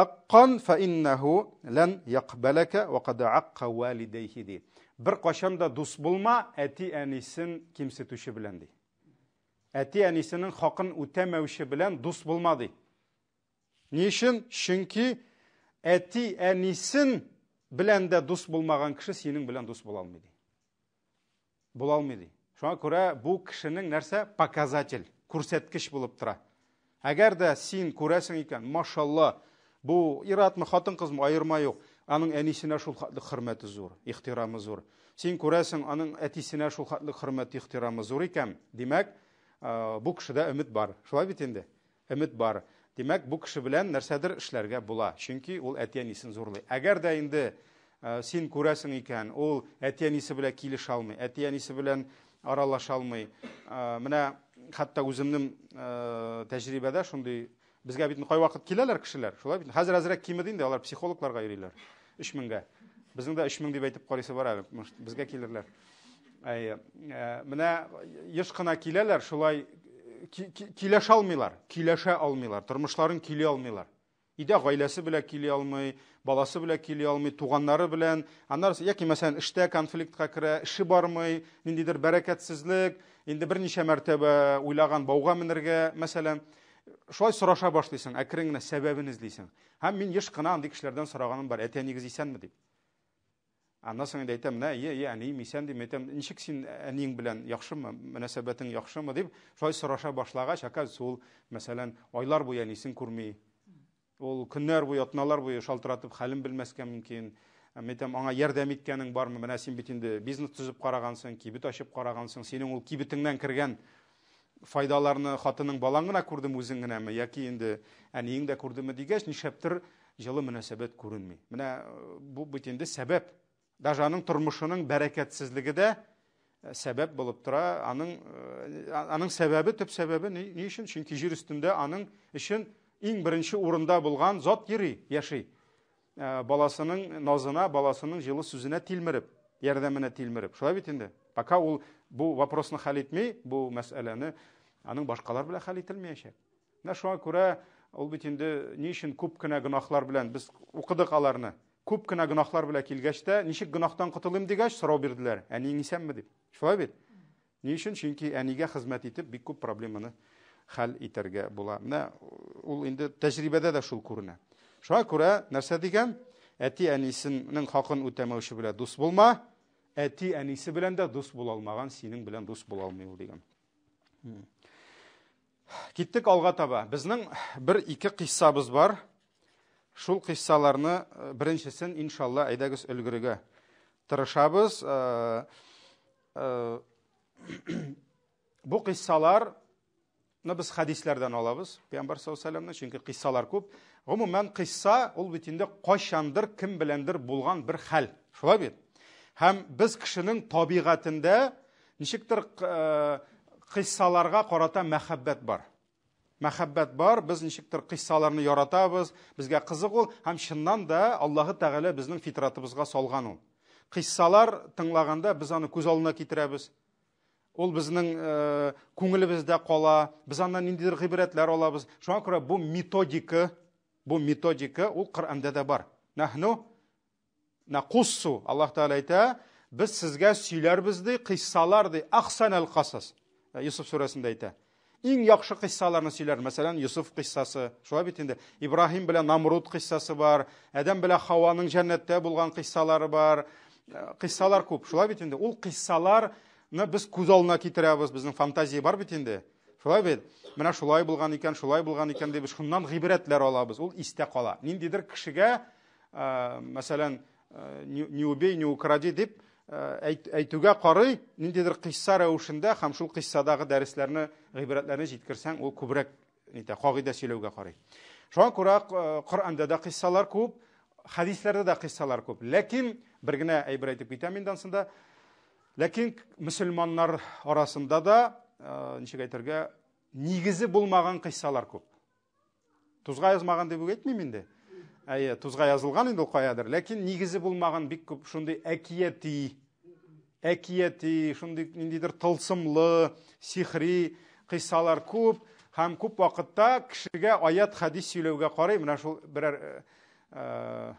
аккан фа иннаху лан якбалака ва кад акка валидейхи ди. Бер кашан да дус булма әти-әнисен кимсетүче белән ди. Әти-әнисенең хакын үтәмәүче белән дус булма ди. Ни өчен? Чөнки әти-әнисен белән дә дус булмаган кеше синең белән дус була алмый ди. Була алмый ди. Шуңа күрә бу кешенең нәрсә? Показатель, күрсәткеч булып тора. Әгәр дә син күрәсең икән, машалла, бу ир-атмы, хатын-кызмы, аерма юк. Аның әнисенә шул хәтле хөрмәте зур, ихтирамы зур. Син күрәсең, аның әтисенә шул хәтле хөрмәте, ихтирамы зур икән, димәк, бу кешедә өмет бар. Шулай бит инде? Өмет бар. Димәк, бу кеше белән нәрсәдер эшләргә була, чөнки ул әти-әнисен зурлый. Әгәр дә инде син күрәсең икән, ул әти-әнисе белән килешә алмый, әти-әнисе белән аралаша алмый. Менә хәтта үземнең тәҗрибәдә шундый безгә бит кайвакыт киләләр кешеләр, шулай бит. Хәзер әзрәк кимеде инде, алар психологларга йөриләр. 3000-гә. Безнең дә 3000 дип әйтеп карыйсы бар әле, безгә килерләр. Әйе. Менә еш кына киләләр, шулай киләшә алмыйлар, киләшә алмыйлар, тормышларын кили алмыйлар. Өйдә гаиләсе белән кили алмый, баласы белән кили алмый, туганнары белән. Аннары яки мәсәлән эштә конфликтка керә, эше бармый, ниндидер бәрәкәтсезлек, инде берничә мәртәбә уйлаган бауга менергә, мәсәлән. Шулай сораша башлыйсың, әкрен генә сәбәбен эзлисең. Һәм мин еш кына андый кешеләрдән сораганым бар, әти-әнигез исәнме дип. Аннан соң инде әйтәм, менә, ие, ие, әнием исән дим, әйтәм, ничек син әниең белән яхшымы, мөнәсәбәтең яхшымы дип, шулай сораша башлагач, оказывается, ул, мәсәлән, айлар буе әнисен күрми. Ул көннәр буе, атналар буе шалтыратып хәлен белмәскә мөмкин. Мин әйтәм, аңа ярдәм иткәнең бармы? Менә син бит инде бизнес төзеп карагансың, кибет ачып карагансың, синең ул кибетеңнән кергән файдаларны хатының, балаң гына күрдеме, үзең генәме, яки инде әниең дә күрдеме дигәч, нишләптер җылы мөнәсәбәт күренми. Менә бу бит инде сәбәп. Даже аның тормышының бәрәкәтсезлеге дә сәбәп булып тора. Аның аның сәбәбе, төп сәбәбе ни, ни өчен? Чөнки җир өстендә аның өчен иң беренче урында булган зат йөри, яши. Баласының назына, баласының җылы сүзенә тилмереп, ярдәменә тилмереп. Шулай бит инде. Пока ул бу вопросны хәл итми, бу мәсьәләне аның башкалар белән хәл ителмәячәк. Менә шуңа күрә ул бит инде ни өчен күп кенә гөнаһлар белән без укыдык аларны. Күп кенә гөнаһлар белән килгәч тә, ничек гөнаһтан котылыйм дигәч, сорау бирделәр. Әниең исәнме дип. Шулай бит? Ни өчен? Чөнки әнигә хезмәт итеп бик күп проблеманы хәл итәргә була. Менә ул инде тәҗрибәдә дә шул күренә. Шуңа күрә нәрсә дигән? Әти-әнисенең хакын үтәмәүче белән дус булма, әти-әнисе белән дә дус була алмаган синең белән дус була алмый ул дигән. Киттек алга таба. Безнең бер ике кыйссабыз бар. Шул кыйссаларны э, беренчесен иншалла әйдәгез өлгерергә тырышабыз. Э, э, бу кыйссалар ну, без хәдисләрдән алабыз, Пәйгамбәр саллаллаһу алейһи чөнки кыйссалар күп. Гомумән, кыйсса ул бит инде кайчандыр кем беләндер булган бер хәл. Шулай бит? Һәм без кешенең табигатендә Ничектер кыйссаларга карата мәхәббәт бар. Мәхәббәт бар, без ничектер кыйссаларны яратабыз, безгә кызык ул һәм чыннан да Аллаһы Тәгалә безнең фитратыбызга салган ул. Кыйссалар тыңлаганда без аны күз алдына китерәбез. Ул безнең күңелебездә кала, без аннан ниндидер гыйбрәтләр алабыз. Шуңа күрә бу методика, бу методика ул Коръәндә дә бар. Нахну Накуссу, Аллаһ Тәгалә әйтә, без сезгә сөйләрбез ди, кыйссалар ди, ахсанал касас. Йосыф сүрәсендә әйтә. Иң яхшы кыйссаларны сөйләр. Мәсәлән, Йосыф кыйссасы, шулай бит инде. Ибраһим белән Намруд кыйссасы бар, Адәм белән Хаваның җәннәттә булган кыйссалары бар. Кыйссалар күп, шулай бит инде. Ул кыйссаларны без күз алдына китерәбез, безнең фантазия бар бит инде. Шулай бит? Менә шулай булган икән, шулай булган икән дип, шуннан гыйбрәтләр алабыз. Ул истә кала. Ниндидер кешегә мәсәлән, не убей, не укради дип әйтүгә карый, ниндидер кыйсса рәвешендә һәм шул кыйссадагы дәресләрне, гыйбрәтләрне җиткерсәң, ул күбрәк нитә, кагыйдә сөйләүгә карый. Шуңа күрә Коръәндә дә кыйссалар күп, хәдисләрдә дә кыйссалар күп. Ләкин бер генә әйбер әйтеп китәм инде ансында. Ләкин мөселманнар арасында да, ничек әйтергә, нигезе булмаган кыйссалар күп. Тузга язмаган дип үк әйтмим инде. Әйе, тузга язылган инде ул каядыр. Ләкин нигезе булмаган бик күп шундый әкияти, әкияти, шундый ниндидер тылсымлы, сихри кыйссалар күп. Һәм күп вакытта кешегә аят, хәдис сөйләүгә карый, менә шул берәр э,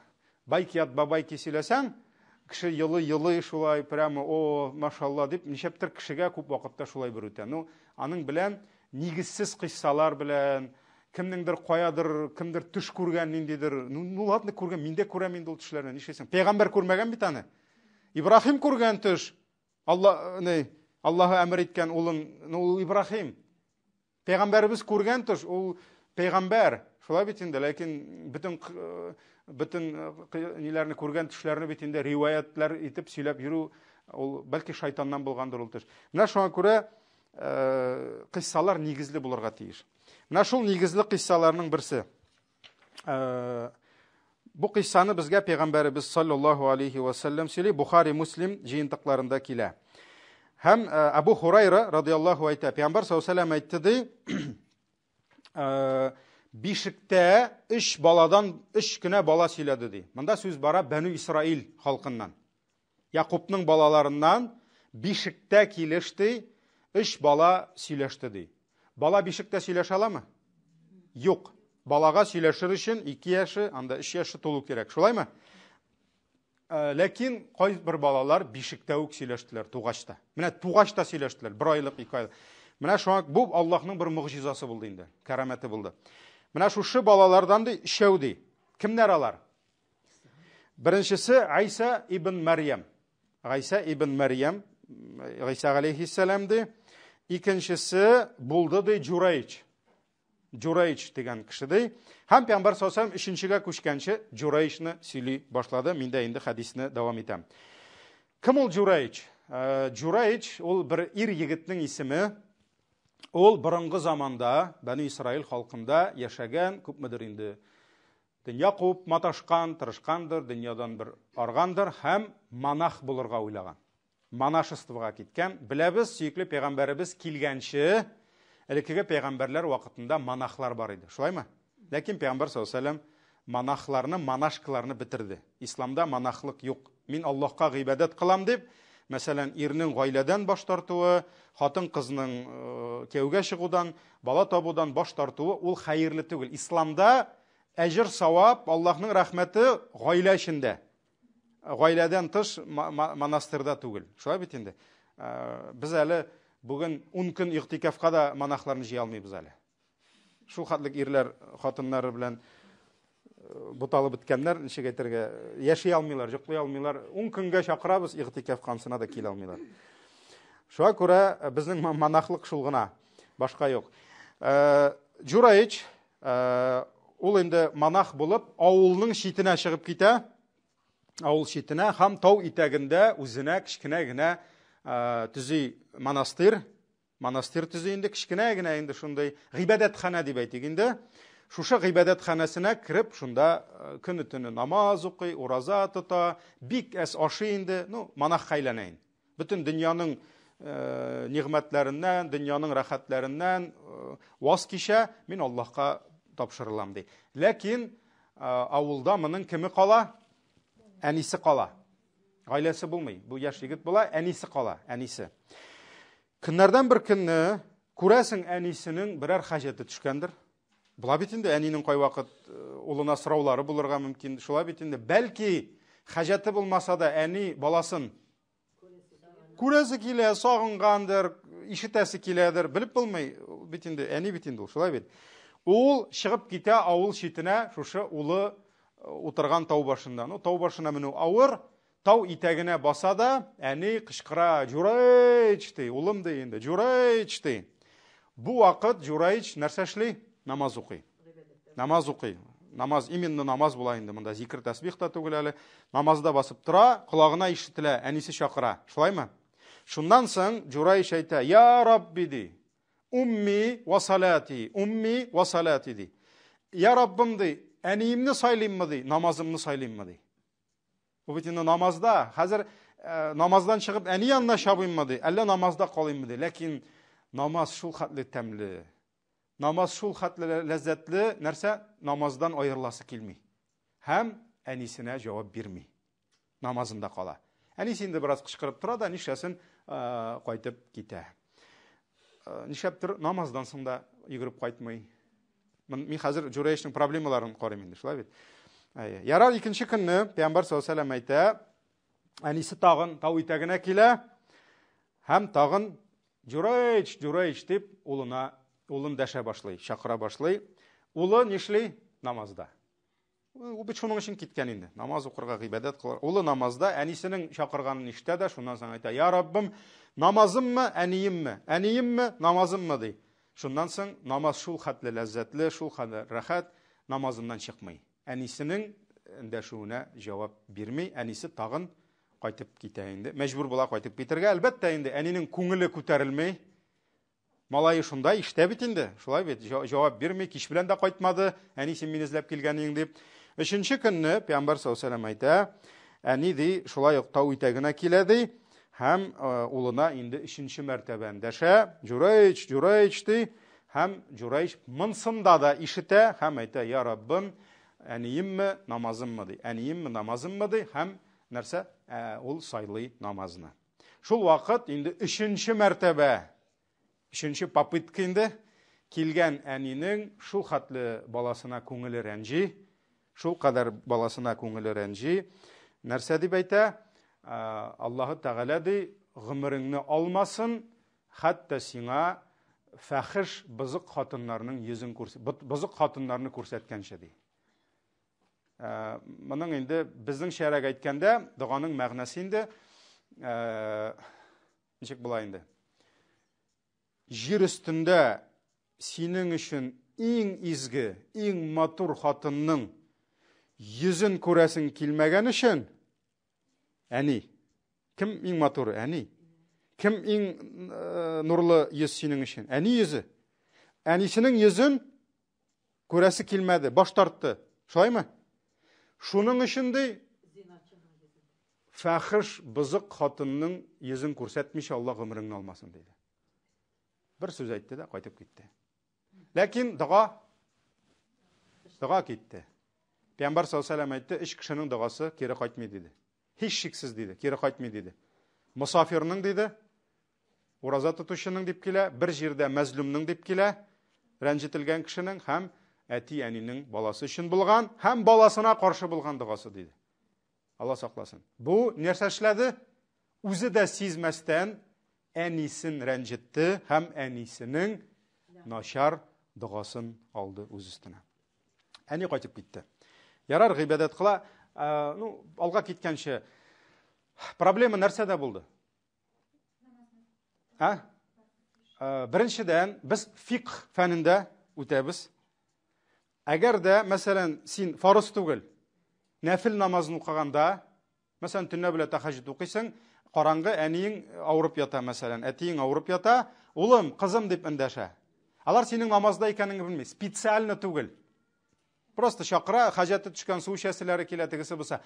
байкият бабайки сөйләсәң, кеше елый-елый шулай, прямо, о, машалла дип, ничәптер кешегә күп вакытта шулай бер үтә. Ну, аның белән нигезсез кыйссалар белән, кемнеңдер каядыр, кемдер төш күргән ниндидер, ну, ну ладно, күргән, мин дә күрәм инде ул төшләрне, нишлисең? Пәйгамбәр күрмәгән бит аны. Ибраһим күргән төш. Алла, не, Аллаһы әмер иткән улын, ну, ул Ибраһим. Пәйгамбәребез күргән төш, ул пәйгамбәр. Шулай бит инде, ләкин бөтен бөтен ниләрне күргән төшләрне бит инде риваятлар итеп сөйләп йөрү ул бәлки шайтаннан булгандыр ул төш. Менә шуңа күрә кыйссалар нигезле булырга тиеш. Менә шул нигезле кыйссаларның берсе. Бу кыйссаны безгә пәйгамбәребез саллаллаһу алейхи ва саллям сөйли, Бухари, Муслим җыентыкларында килә. Һәм Абу Хурайра радиаллаһу әйтә, пәйгамбәр саллаллаһу алейхи әйтте ди, бишектә өч баладан өч кенә бала сөйләде ди. Монда сүз бара Бәну Исраил халкыннан. Якубның балаларыннан бишектә килеш ди, өч бала сөйләште ди. Бала бишектә сөйләшә аламы? Юк. Балага сөйләшер өчен 2 яше, анда 3 яше тулу кирәк. Шулаймы? Э, ләкин кайбер балалар бишектә үк сөйләштеләр тугач та. Менә тугач та сөйләштеләр, бер айлык, ике айлык. Менә шуңа бу Аллаһның бер могҗизасы булды инде, кәрамәте булды. Менә шушы балалардан ди, өчәү ди. Кемнәр алар? Беренчесе Айса ибн Мәрьям. Гайсә ибн Мәрьям, Гайсә галәйһиссәлам ди. Икенчесе булды ди Җурайч. Җурайч дигән кеше ди. Һәм пәйгамбәр саллаллаһу өченчегә күчкәнче Җурайчны сөйли башлады. Мин дә инде хәдисне дәвам итәм. Кем ул Җурайч? Э, Җурайч ул бер ир егетнең исеме. Ул борынгы заманда Бәни Исраил халкында яшәгән, күпмедер инде Дөнья куып маташкан, тырышкандыр, дөньядан бер аргандыр һәм монах булырга уйлаган. Монашествога киткән. Беләбез, сөекле пәйгамбәребез килгәнче, элеккеге пәйгамбәрләр вакытында монахлар бар иде. Шулаймы? Ләкин пәйгамбәр саллаллаһу алейһи монахларны, монашкаларны бетерде. Исламда монахлык юк. Мин Аллаһка гыйбадәт кылам дип, мәсәлән, ирнең гаиләдән баш тартуы, хатын-кызның э, кияүгә чыгудан, бала табудан баш тартуы ул хәерле түгел. Исламда әҗер савап, Аллаһның рәхмәте гаилә эчендә. Гаиләдән тыш монастырьда түгел. Шулай бит инде. Э, без әле бүген 10 көн игътикафка да монахларны җыя алмыйбыз әле. Шул хәтлек ирләр хатыннары белән э, буталып беткәннәр, ничек әйтергә, яши алмыйлар, йоклый алмыйлар. Ун көнгә чакырабыз, игътикафка ансына да килә алмыйлар. Шуңа күрә э, безнең монахлык шул гына, башка юк. Э, Джураич, ул инде монах булып, авылның читенә чыгып китә, авыл читенә һәм тау итәгендә үзенә кечкенә генә төзи монастырь, Монастырь төзи инде, кечкенә генә инде шундый гыйбадәтханә дип әйтик инде. Шушы гыйбадәтханәсенә кереп, шунда э, көне-төне намаз укый, ураза тота, бик әз ашый инде, ну, монахка әйләнә инде. Бөтен дөньяның э, нигъмәтләреннән, дөньяның рәхәтләреннән э, ваз кичә, мин Аллаһка тапшырылам ди. Ләкин э, авылда моның кеме кала? Әнисе кала. Гаиләсе булмый. Бу яшь егет була, әнисе кала, әнисе. Көннәрдән бер көнне күрәсең әнисенең берәр хаҗәте төшкәндер. Була бит инде әнинең кайвакыт э, улына сораулары булырга мөмкин. Шулай бит инде. Бәлки хаҗәте булмаса да әни баласын күрәсе килә, сагынгандыр, ишетәсе киләдер, белеп булмый. Бит инде әни бит инде ул, шулай бит. Ул чыгып китә авыл читенә, шушы улы э, утырган тау башында. Ну, тау башына менү авыр, Тау итәгенә баса да, әни кычкыра, Җурайч, ди, улым ди инде, Җурайч, ди. Бу вакыт Җурайч нәрсә эшли? Намаз укый. Намаз укый. Намаз, именно намаз була инде монда, зикр тәсбих та түгел әле. Намазда басып тора, колагына ишетелә, әнисе чакыра. Шулаймы? Шуннан соң Җурайч әйтә, Я Рабби, ди, Умми ва салати, умми ва салати, ди. Я Раббым, ди, әниемне сайлыйммы, ди, намазымны сайлыйммы, ди. Бу бит инде намазда. Хәзер э, намаздан чыгып әни янына чабыйммы ди, әллә намазда калыйммы ди. Ләкин намаз шул хәтле тәмле. Намаз шул хәтле ләззәтле, нәрсә намаздан аерыласы килми. Һәм әнисенә җавап бирми. Намазында кала. Әнисе инде бераз кычкырып тора да, нишләсен, э, кайтып китә. Э, нишләптер намаздан соң да йөгереп кайтмый. Мин хәзер Җурәйшнең проблемаларын карыйм инде, шулай бит? Әйе. Ярар, икенче көнне Пәйгамбәр саллаллаһу алейһи вәсәлләм әйтә, әнисе тагын тау итәгенә килә һәм тагын Җурәйш, Җурәйш дип улына улын дәшә башлый, чакыра башлый. Улы нишли? Намазда. Ул бит шуның өчен киткән инде. Намаз укырга, гыйбадәт кылырга. Улы намазда, әнисенең чакырганын ишетә дә, шуннан соң әйтә: "Я Раббым, намазыммы, әниемме? Әниемме, намазыммы?" ди. Шуннан соң намаз шул хәтле ләззәтле, шул хәтле рәхәт, намазыннан чыкмый. Әнисенең эндәшүенә җавап бирми, әнисе тагын кайтып китә инде. Мәҗбүр була кайтып китергә. Әлбәттә инде әнинең күңеле күтәрелми. Малае шунда ишетә бит инде, шулай бит, җавап бирми, кич белән дә кайтмады, әни син мине эзләп килгән идең дип. Өченче көнне Пәйгамбәр саллаллаһу алейһи әйтә, әни ди, шулай ук тау итәгенә килә ди, һәм э, улына инде өченче мәртәбә эндәшә, Җурәйч, Җурәйч ди, һәм Җурәйч монсында да ишетә һәм әйтә, я Раббым, әниемме, намазыммы ди, әниемме, намазыммы ди, һәм нәрсә, ә, ул сайлый намазны. Шул вакыт инде өченче мәртәбә, өченче попытка инде килгән әнинең шул хәтле баласына күңеле рәнҗи, шул кадәр баласына күңеле рәнҗи. Нәрсә дип әйтә? Аллаһы Тәгалә ди, гомереңне алмасын, хәтта сиңа фәхиш бозык хатыннарның йөзен күрс, бозык хатыннарны күрсәткәнче ди. Ә, моның инде безнеңчәрәк әйткәндә, доганың мәгънәсе инде ә, ничек була инде? Җир өстендә синең өчен иң изге, иң матур хатынның йөзен күрәсең килмәгән өчен, әни, кем иң матуры? Әни. Кем иң э, нурлы йөз синең өчен? Әни йөзе. Әнисенең йөзен Күрәсе килмәде, баш тартты. Шулаймы? Шуның өчен ди, фәхиш бозык хатынның йөзен күрсәтмичә Алла гомереңне алмасын диде. Бер сүз әйтте дә кайтып китте. Ләкин дога дога китте. Пәйгамбәр саллаллаһу алейһи әйтте, өч кешенең догасы кире кайтмый диде. Һичшиксез диде, кире кайтмый диде. Мосафирның диде, Ураза тотучының дип килә, бер җирдә мәзлумның дип килә, рәнҗетелгән кешенең һәм әти-әнинең баласы өчен булган һәм баласына каршы булган догасы диде. Алла сакласын. Бу нәрсә эшләде? Үзе дә сизмәстән әнисен рәнҗетте һәм әнисенең начар догасын алды үз өстенә. Әни кайтып китте. Ярар, гыйбадәт кыла. Э, ну, алга киткәнче проблема нәрсәдә булды? Ә? Э, беренчедән, без фикх фәнендә үтәбез. Әгәр дә, мәсәлән, син фарыз түгел, нәфил намазын укыганда, мәсәлән, төнлә белән тәһәҗҗүд укыйсың, караңгы әниең авырып ята, мәсәлән, әтиең авырып ята, улым, кызым дип эндәшә. Алар синең намазда икәнеңне белми, специально түгел. Просто чакыра, хаҗәте төшкән су эчәселәре килә, тегесе булса.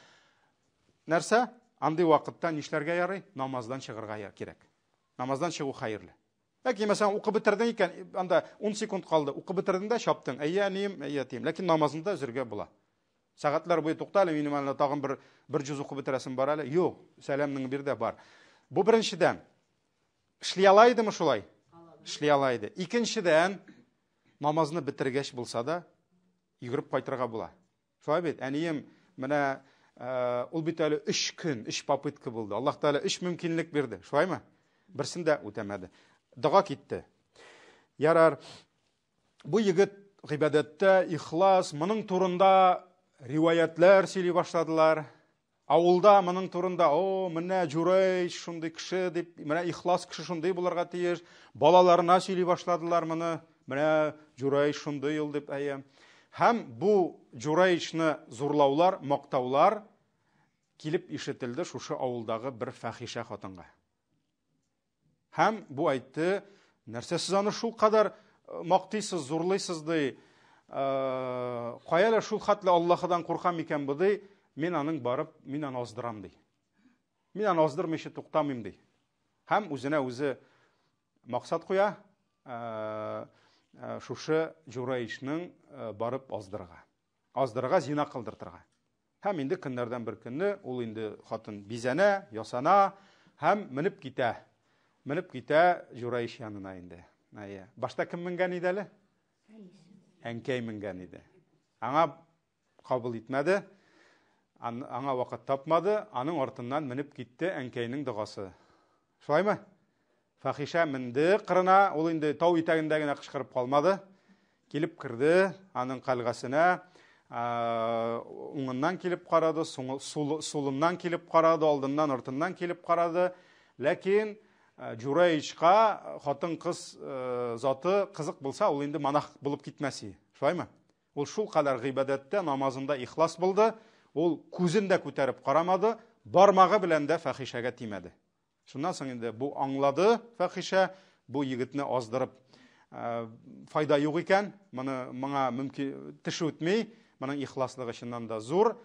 Нәрсә? Андый вакытта нишләргә ярый? Намаздан чыгарга кирәк. Намаздан чыгу хәерле. Ләкин мәсәлән, укып бетердең икән, анда 10 секунд калды, укып бетердең дә чаптың. Әйе, әнием, әйе, әтием. Ләкин намазны да өзергә була. Сәгатьләр буе тукта әле, минем әле тагын бер бер җүз укып бетерәсем бар әле. Юк, сәламнең бир дә бар. Бу беренчедән. Эшли ала идеме шулай? Эшли ала иде. Икенчедән, намазны бетергәч булса да, йөгереп кайтырга була. Шулай бит, әнием, менә э, ул бит әле өч көн, өч попытка булды. Аллаһ Тәгалә өч мөмкинлек бирде. Шулаймы? Берсен дә үтәмәде. Дога китте. Ярар. Бу егет гыйбадәттә ихлас, моның турында риваятләр сөйли башладылар. Авылда моның турында, о, менә Җурәйш шундый кеше дип, менә ихлас кеше шундый булырга тиеш. Балаларына сөйли башладылар моны. Менә Җурәйш шундый ул дип, әйе. Һәм бу Җурәйшны зурлаулар, мактаулар килеп ишетелде шушы авылдагы бер фәхишә хатынга. Һәм бу әйтте, нәрсә сез аны шул кадәр э, мактыйсыз, зурлыйсыз ди. Э, кая әле шул хәтле Аллаһыдан курка микән бу ди. Мин аның барып, мин аны аздырам, ди. Мин аны аздырмыйча туктамыйм, ди. Һәм үзенә үзе максат куя, шушы Җураичның барып аздырырга. Аздырырга, зина кылдыртырга. Һәм инде көннәрдән бер көнне ул инде хатын бизәнә, ясана һәм менеп китә. Менеп китә Җураиш янына инде. Әйе. Башта кем менгән иде әле? Әнкәй менгән иде. Аңа кабул итмәде. Аңа вакыт тапмады. Аның артыннан менеп китте әнкәйнең догасы. Шулаймы? Фахишә менде кырына, ул инде тау итәгендә генә кычкырып калмады. Килеп керде аның кальгасенә, уңыннан килеп карады, сулыннан килеп карады, алдыннан, артыннан килеп карады. Ләкин Җураичка хатын-кыз заты кызык булса, ул инде монах булып китмәс иде. Шулаймы? Ул шулкадәр гыйбадәттә, намазында ихлас булды, ул күзен дә күтәреп карамады, бармагы белән дә фәхишәгә тимәде. Шуннан соң инде бу аңлады фәхишә, бу егетне аздырып файда юк икән, моны моңа мөмкин теше үтми, моның ихласлыгы чыннан да зур.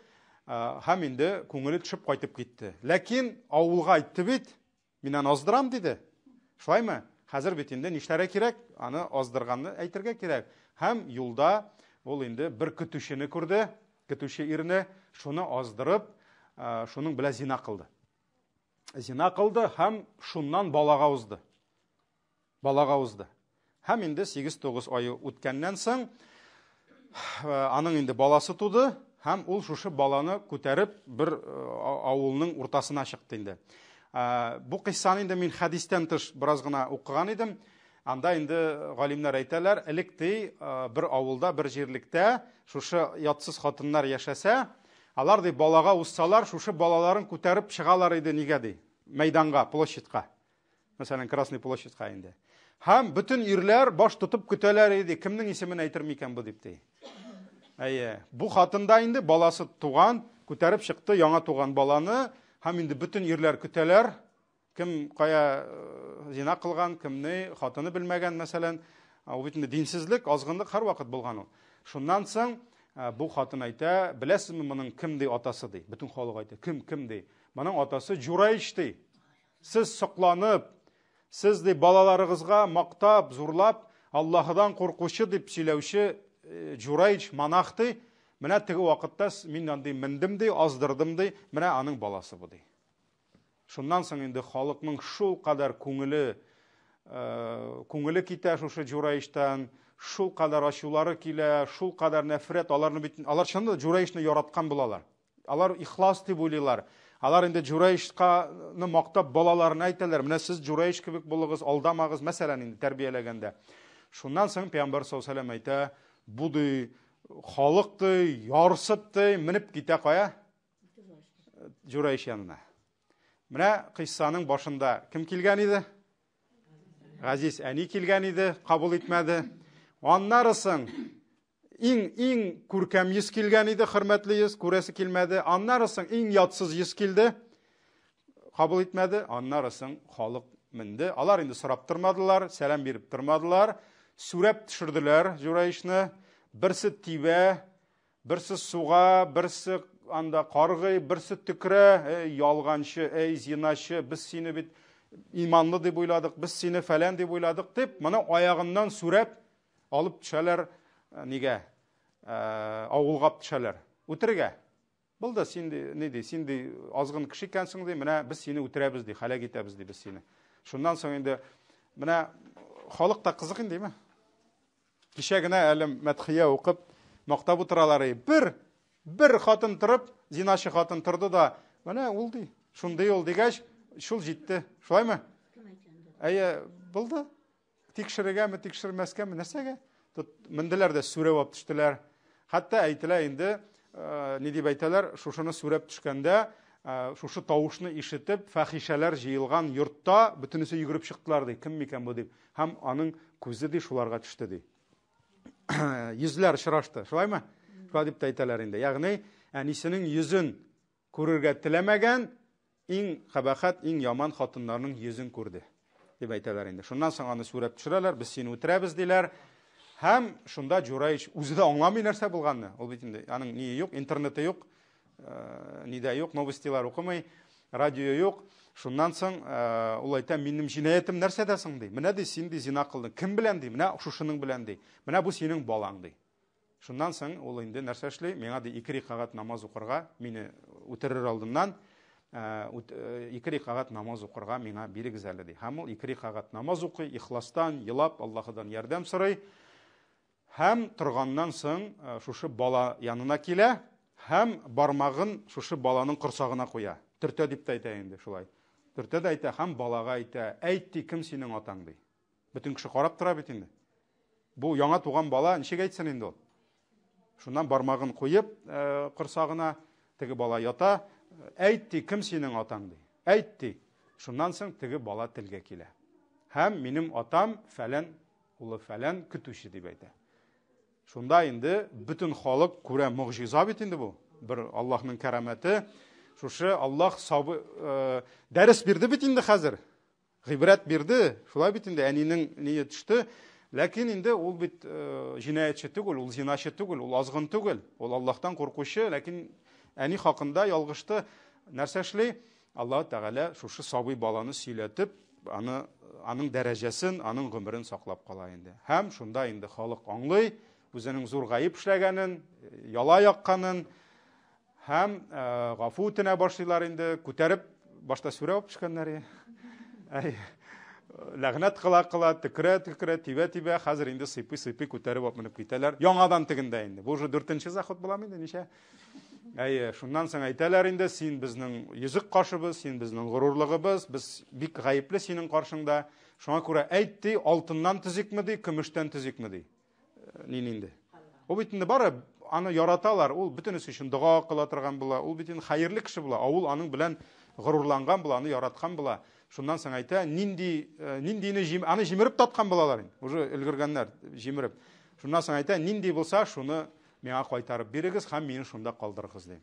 Һәм инде күңеле төшеп кайтып китте. Ләкин авылга әйтте бит, мин аны аздырам диде. Шулаймы? Хәзер бит инде нишләргә кирәк? Аны аздырганны әйтергә кирәк. Һәм юлда ул инде бер көтүчене күрде, көтүче ирне, шуны аздырып, шуның белән зина кылды. Зина кылды һәм шуннан балага узды. Балага узды. Һәм инде 8-9 ай үткәннән соң аның инде баласы туды һәм ул шушы баланы күтәреп бер авылның уртасына чыкты инде. Бу кыйссаны инде мин хәдистән тыш бераз гына укыган идем. Анда инде галимнәр әйтәләр, элек ди бер авылда, бер җирлектә шушы ятсыз хатыннар яшәсә, алар ди балага узсалар, шушы балаларын күтәреп чыгалар иде нигә ди? Мәйданга, площадька. Мәсәлән, Красный площадька инде. Һәм бөтен ирләр баш тотып көтәләр иде, кемнең исемен әйтер микән бу дип ди. Әйе, бу хатында инде баласы туган, күтәреп чыкты яңа туган баланы, һәм инде бөтен ирләр көтәләр, кем кая зина кылган, кемне хатыны белмәгән, мәсәлән, ул бит инде динсезлек, азгынлык һәрвакыт булган ул. Шуннан соң бу хатын әйтә, беләсезме моның кем ди атасы ди. Бөтен халык әйтә, кем, кем ди. Моның атасы Җураич ди. Сез сокланып, сез ди балаларыгызга мактап, зурлап, Аллаһыдан куркучы дип сөйләүче Җураич монах ди. Менә теге вакытта мин андый мендем ди, аздырдым ди, менә аның баласы бу ди. Шуннан соң инде халыкның шул кадәр күңеле күңеле китә шушы Җураичтан, шул кадәр ачулары килә, шул кадәр нәфрәт, аларны бит алар чыннан да Җураичны яраткан булалар. Алар ихлас дип уйлыйлар. Алар инде Җураичканы мактап балаларына әйтәләр, менә сез Җураич кебек булыгыз, алдамагыз, мәсәлән, инде тәрбияләгәндә. Шуннан соң Пәйгамбәр саллаллаһу алейһи вәсәлләм әйтә, бу ди халык ди, ярсып ди, менеп китә кая? Җураич янына. Менә кыйссаның башында кем килгән иде? Газиз әни килгән иде, кабул итмәде. Аннары соң иң иң күркәм йөз килгән иде, хөрмәтле йөз, күрәсе килмәде. Аннары соң иң ятсыз йөз килде, кабул итмәде. Аннары соң халык менде. Алар инде сорап тормадылар, сәлам биреп тормадылар. Сүрәп төшерделәр Җураичны. Берсе тибә, Берсе суга, берсе анда каргый, берсе төкерә, эй, ялганчы, эй, зиначы, без сине бит иманлы дип уйладык, без сине фәлән дип уйладык дип, моны аягыннан сүрәп алып төшәләр э, нигә? Э, авылга алып төшәләр. Үтерергә. Булды, син ди, ни ди, син ди азгын кеше икәнсең ди, менә без сине үтерәбез ди, һәлак итәбез ди без сине. Шуннан соң инде менә халык та кызык инде, димме? Кичә генә әле мәдхия укып, мактап утыралар. Бер, бер хатын торып, зиначы хатын торды да, менә ул ди, шундый ул дигәч, шул җитте. Шулаймы? Әйе, булды. Тикшерергәме, тикшермәскәме, нәрсәгә? Тут менделәр дә сүрәп алып төштеләр. Хәтта әйтелә инде, э, ни дип әйтәләр, шушыны сүрәп төшкәндә, э, шушы тавышны ишетеп, фәхишәләр җыелган йортта бөтенесе йөгереп чыктылар ди. Кем микән бу дип. Һәм аның күзе ди шуларга төште ди. Йөзләр очрашты, шулаймы? Шулай дип тә әйтәләр инде. Ягъни әнисенең йөзен күрергә теләмәгән иң кабахәт, иң яман хатыннарның йөзен күрде дип әйтәләр инде. Шуннан соң аны сүрәп төшерәләр, без сине үтерәбез диләр. Һәм шунда Җураич үзе дә аңламый нәрсә булганны. Ул бит инде аның ние юк, интернеты юк. Нидә юк, новостилар укымый, радио юк. Шуннан соң ул әйтә, минем җинаятем нәрсәдә соң ди. Менә ди, син ди зина кылдың. Кем белән ди? Менә шушының белән ди. Менә бу синең балаң ди. Шуннан соң ул инде нәрсә эшли? Миңа ди ике рикагать намаз укырга, мине үтерер алдыннан ике рикагать намаз укырга миңа бирегез әле ди. Һәм ул ике рикагать намаз укый, ихластан, елап, Аллаһыдан ярдәм сорый. Һәм торганнан соң шушы бала янына килә һәм бармагын шушы баланың корсагына куя. Төртә дип тә әйтә инде шулай. Төртә дә әйтә һәм балага әйтә, әйт ди, кем синең атаң ди. Бөтен кеше карап тора бит инде. Бу яңа туган бала ничек әйтсен инде ул? Шуннан бармагын куеп, э, корсагына теге бала ята, әйт ди, кем синең атаң ди. Әйт ди. Шуннан соң теге бала телгә килә. Һәм минем атам фәлән улы фәлән көтүче дип әйтә. Шунда инде бөтен халык күрә, могҗиза бит инде бу. Бер Аллаһның кәрамәте. Шушы Аллаһ сабы, э, дәрес бирде бит инде хәзер. Гыйбрәт бирде, шулай бит инде, әнинең ние төште. Ләкин инде ул бит э, җинаятьче түгел, ул зиначы түгел, ул азгын түгел. Ул Аллаһтан куркучы, ләкин әни хакында ялгышты. Нәрсә эшли? Аллаһ Тәгалә шушы сабый баланы сөйләтеп, аны аның дәрәҗәсен, аның гомерен саклап кала инде. Һәм шунда инде халык аңлый, үзенең зур гаеп эшләгәнен, яла якканын, Һәм гафу үтенә башлыйлар инде, күтәреп, башта сүрә алып төшкәннәр. Әй, ләгънәт кыла-кыла, төкерә-төкерә, тибә-тибә, хәзер инде сыйпый-сыйпый күтәреп алып менеп китәләр. Яңадан тегендә инде. Бу уже дүртенче заход буламы инде, ничә? Әйе, шуннан соң әйтәләр инде, син безнең йөзек кашыбыз, син безнең горурлыгыбыз, без бик гаепле синең каршыңда. Шуңа күрә әйт ди, алтыннан төзикме ди, көмештән төзикме ди. Нин инде. Ул бит инде бары аны яраталар, ул бөтенесе өчен дога кыла торган була, ул бит инде хәерле кеше була, авыл аның белән горурланган була, аны яраткан була. Шуннан соң әйтә, нинди э, ниндине җим, аны җимереп таткан булалар инде, уже өлгергәннәр җимереп. Шуннан соң әйтә, нинди булса, шуны миңа кайтарып бирегез һәм мине шунда калдырыгыз ди.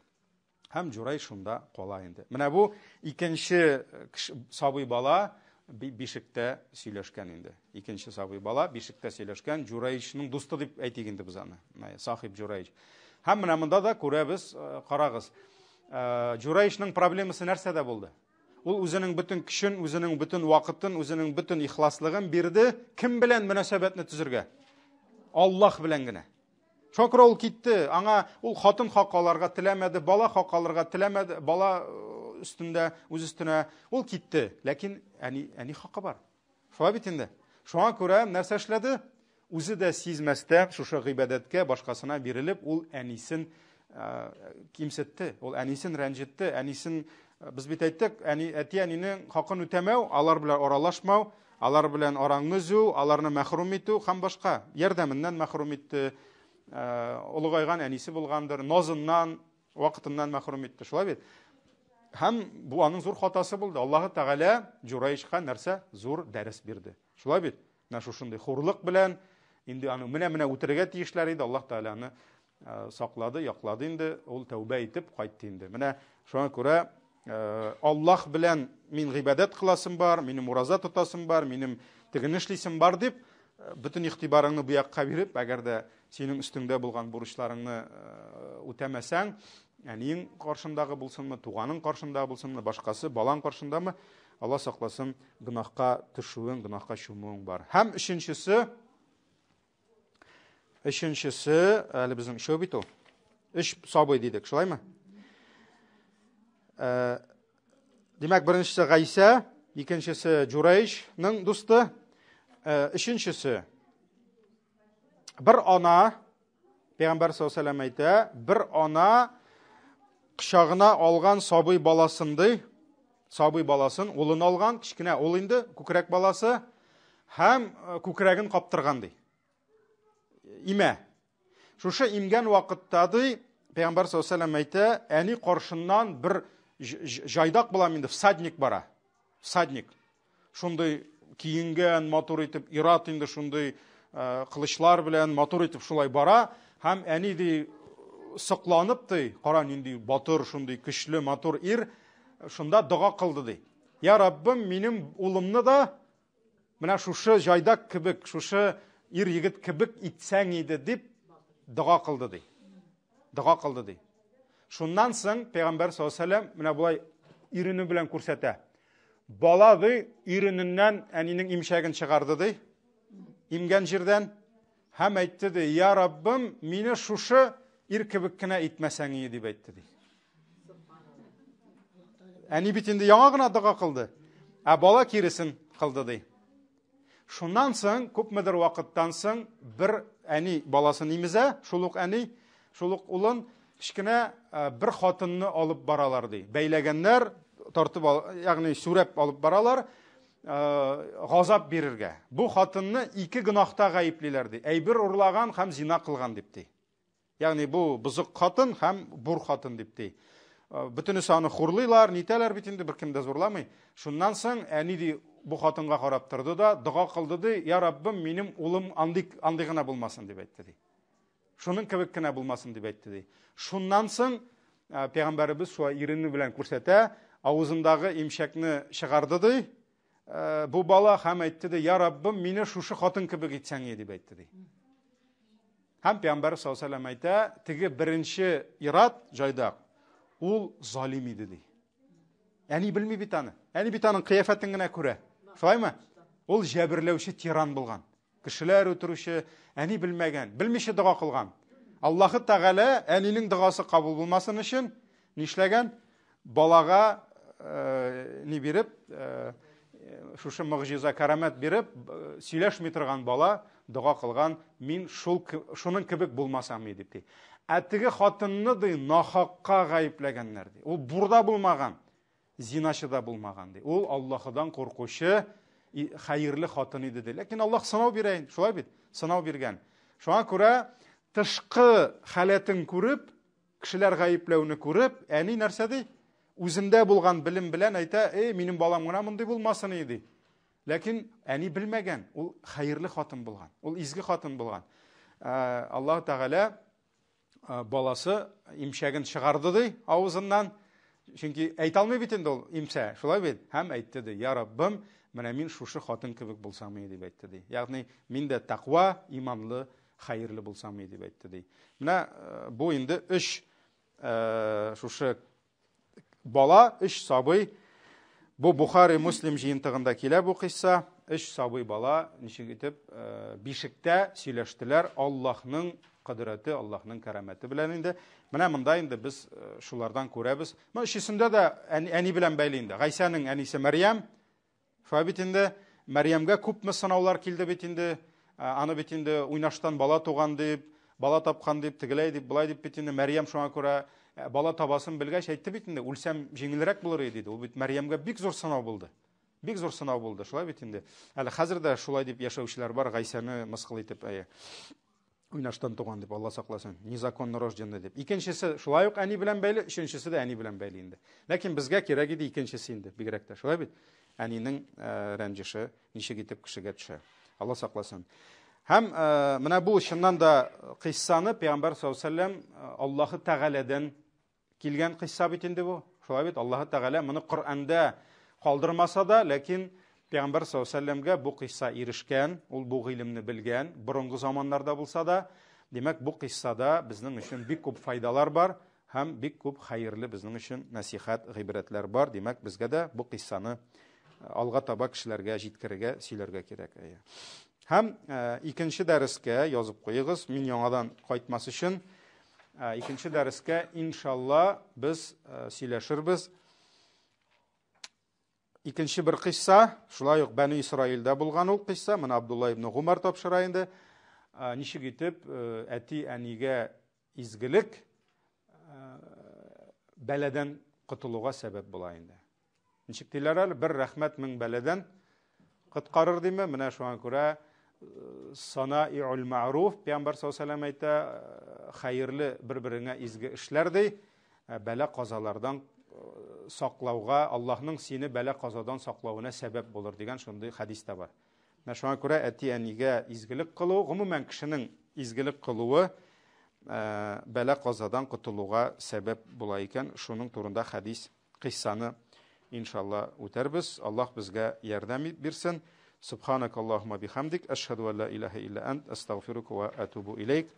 Һәм Җурай шунда кала инде. Менә бу икенче э, сабый бала бишектә сөйләшкән инде. Икенче сабый бала бишектә сөйләшкән Җурайчның дусты дип әйтик инде без аны. Сахиб Җурайч. Һәм менә монда да күрәбез, э, карагыз. Э, Җурайчның проблемасы нәрсәдә булды? Ул үзенең бөтен көчен, үзенең бөтен вакытын, үзенең бөтен ихласлыгын бирде. Кем белән мөнәсәбәтне төзергә? Аллаһ белән генә. Шуңа күрә ул китте. Аңа ул хатын хакы алырга теләмәде, бала хакы алырга теләмәде, бала э, өстендә, үз өстенә. Ул китте. Ләкин әни, әни хакы бар. Шулай бит инде. Шуңа күрә нәрсә эшләде? Үзе дә сизмәстән шушы гыйбадәткә башкасына бирелеп, ул әнисен э, кимсетте, ул әнисен рәнҗетте, әнисен э, без бит әйттек, әни әти-әнинең хакын үтәмәү, алар белән аралашмау, Алар белән араңны өзү, аларны мәхрүм итү һәм башка. Ярдәменнән мәхрүм итте, э, олыгайган әнисе булгандыр, назыннан, вакытыннан мәхрүм итте. Шулай бит? Һәм бу аның зур хатасы булды. Аллаһы Тәгалә Җурайшка нәрсә? Зур дәрес бирде. Шулай бит? Менә шушындый хурлык белән инде аны менә-менә үтерергә тиешләр иде. Аллаһ Тәгалә аны Э, саклады, яклады инде, ул тәүбә итеп кайтты инде. Менә шуңа күрә э, Аллаһ белән мин гыйбадәт кыласым бар, минем ураза тотасым бар, минем тегене эшлисем бар дип, э, бөтен игътибарыңны бу якка биреп, әгәр дә синең өстеңдә булган бурычларыңны үтәмәсәң, әниең каршындагы булсынмы, туганың каршында булсынмы, башкасы, балаң каршындамы, Алла сакласын, гөнаһка төшүең, гөнаһка чумуың бар. Һәм өченчесе, Өченчесе, әле безнең өчәү бит ул. Өч сабый дидек, шулаймы? Э, димәк, беренчесе Гайсә, икенчесе Җурайшның дусты, э, өченчесе бер ана, Пәйгамбәр саллаллаху алейһи әйтә, бер ана кочагына алган сабый баласын ди, сабый баласын, улын алган, кечкенә ул инде, күкрәк баласы, һәм э, күкрәген каптырган ди. Имә. Шушы имгән вакытта ди, Пәйгамбәр саллаллаху алейһи әйтә, әни каршыннан бер җайдак булам инде, всадник бара. Всадник. Шундый киенгән, матур итеп, ират инде шундый э, кылычлар белән матур итеп шулай бара. Һәм әни ди сокланып ди, кара нинди батыр, шундый көчле, матур ир, шунда дога кылды ди. Я Раббым, минем улымны да менә шушы җайдак кебек, шушы ир егет кебек итсәң иде дип дога кылды ди. Дога кылды ди. Шуннан соң пәйгамбәр саллаллаһу алейһи вәсәлләм менә болай ирене белән күрсәтә. Бала ди, ирененнән әнинең имчәген чыгарды ди. Имгән җирдән һәм әйтте ди, "Я Раббым, мине шушы ир кебек кенә итмәсәң ие" дип әйтте ди. Әни бит инде яңа гына дога кылды. Ә бала киресен кылды ди. Шуннан соң, күпмедер вакыттан соң, бер әни баласын имезә, шул ук әни, шул ук улын, кечкенә э, бер хатынны алып баралар ди. Бәйләгәннәр, тартып, ягъни сүрәп алып баралар, э, газап бирергә. Бу хатынны ике гөнаһта гаеплиләр ди. Әйбер урлаган һәм зина кылган дип ди. Ягъни бу бозык хатын һәм бур хатын дип ди. Э, бөтенесе аны хурлыйлар, нитәләр бит инде, беркем дә зурламый. Шуннан соң әни ди бу хатынга карап торды да, дога кылды ди, я Раббым, минем улым андый андый гына булмасын дип әйтте ди. Шуның кебек кенә булмасын дип әйтте ди. Шуннан соң э, пәйгамбәребез шулай ирене белән күрсәтә, авызындагы имчәкне чыгарды ди. Э, бу бала һәм әйтте ди, я Раббым, мине шушы хатын кебек итсәң дип әйтте ди. Һәм пәйгамбәр саллаллаху алейһи әйтә, теге беренче ират җайдак, ул залим иде ди. Әни белми бит аны. Әни бит аның кыяфәтен генә күрә. Шулаймы? Ул җәберләүче тиран булган. Кешеләр үтерүче, әни белмәгән, белмичә дога кылган. Аллаһы Тәгалә әнинең догасы кабул булмасын өчен нишләгән? Балага э, ни биреп, э, шушы могҗиза карамәт биреп, э, сөйләшми торган бала дога кылган, мин шул шуның кебек булмасам дип ди. Ә теге хатынны ди нахакка гаепләгәннәр ди. Ул бурда булмаган. Зиначы да булмаган ди. Ул Аллаһыдан куркучы хәерле хатын иде ди. Ләкин Аллаһ сынау бирә инде, шулай бит? Сынау биргән. Шуңа күрә тышкы халәтен күреп, кешеләр гаепләүне күреп, әни нәрсә ди? Үзендә булган белем белән әйтә, "Эй, минем балам гына мондый булмасын иде" ди. Ләкин әни белмәгән, ул хәерле хатын булган, ул изге хатын булган. Э, Аллаһ Тәгалә Э, баласы имчәген чыгарды ди авызыннан. Чөнки әйтә алмый бит инде ул имсә, шулай бит? Һәм әйтте ди, я Раббым, менә мин шушы хатын кебек булсам иде дип әйтте ди. Ягъни мин дә тәкъва, иманлы, хәерле булсам иде дип әйтте ди. Менә э, бу инде өч э, шушы Бала, өч сабый. Бу Бухари Муслим җыентыгында килә бу кыйсса. Өч сабый бала ничек итеп э, бишектә сөйләштеләр Аллаһның кодрәте, Аллаһның кәрамәте белән инде. Менә монда инде без э, шулардан күрәбез. Моның өчесендә дә әни белән бәйле инде. Гайсәнең әнисе Мәрьям, Шулай бит инде, Мәрьямгә күпме сынаулар килде бит инде. Аны бит инде уйнаштан бала туган дип, бала тапкан дип, тегеләй дип, болай дип бит инде Мәрьям шуңа күрә бала табасын белгәч әйтте бит инде, үлсәм җиңелрәк булыр иде диде. Ул бит Мәрьямгә бик зур сынау булды. Бик зур сынау булды, шулай бит инде. Әле хәзер дә шулай дип яшәүчеләр бар, Гайсәне мыскыл итеп, әйе. Уйнаштан туган дип, Алла сакласын, незаконно рожденный дип. Икенчесе шулай ук әни белән бәйле, өченчесе дә әни белән бәйле инде. Ләкин безгә кирәк иде икенчесе инде, бигрәк тә. Шулай бит? Әнинең э, рәнҗеше ничек итеп кешегә төшә. Алла сакласын. Һәм э, менә бу чыннан да кыйссаны Пәйгамбәр саллаллаһу алейһи вәсәлләм э, Аллаһы Тәгаләдән Килгән кыйсса бит инде бу. Шулай бит, Аллаһы Тәгалә моны Коръәндә калдырмаса да, ләкин Пәйгамбәр саллаллаһу алейһи вәсәлләмгә бу кыйсса ирешкән, ул бу гыйлемне белгән, борынгы заманнарда булса да. Димәк, бу кыйссада безнең өчен бик күп файдалар бар һәм бик күп хәерле безнең өчен нәсихәт, гыйбрәтләр бар. Димәк, безгә дә бу кыйссаны алга таба кешеләргә җиткерергә, сөйләргә кирәк. Һәм икенче дәрескә язып куегыз, мин яңадан кайтмас өчен. Икенче дәрескә, иншалла, без сөйләшербез. Икенче бер кыйсса, шулай ук Бәни Исраилдә булган ул кыйсса, моны Абдулла ибн Гумар тапшыра инде. Ничек итеп әти-әнигә изгелек бәладән котылуга сәбәп була инде. Ничек диләр әле, бер рәхмәт мең бәладән коткарыр диме? Менә шуңа күрә э, санаиул мәгъруф пәйгамбәр саллаллаһу алейһи әйтә, э, хәерле бер-береңә изге эшләр ди, э, бәла казалардан саклауга, Аллаһның сине бәла казадан саклавына сәбәп булыр дигән шундый хәдис тә бар. Менә шуңа күрә әти-әнигә изгелек кылу, гомумән кешенең изгелек кылуы бәла казадан котылуга сәбәп була икән. Шуның турында хәдис Кыйссаны, иншалла, үтәрбез. Аллаһ безгә ярдәм бирсен. Субханак Аллаһума бихамдик, әшһәду ан ла илаһа илля ант, астагфирука ва атубу илейк.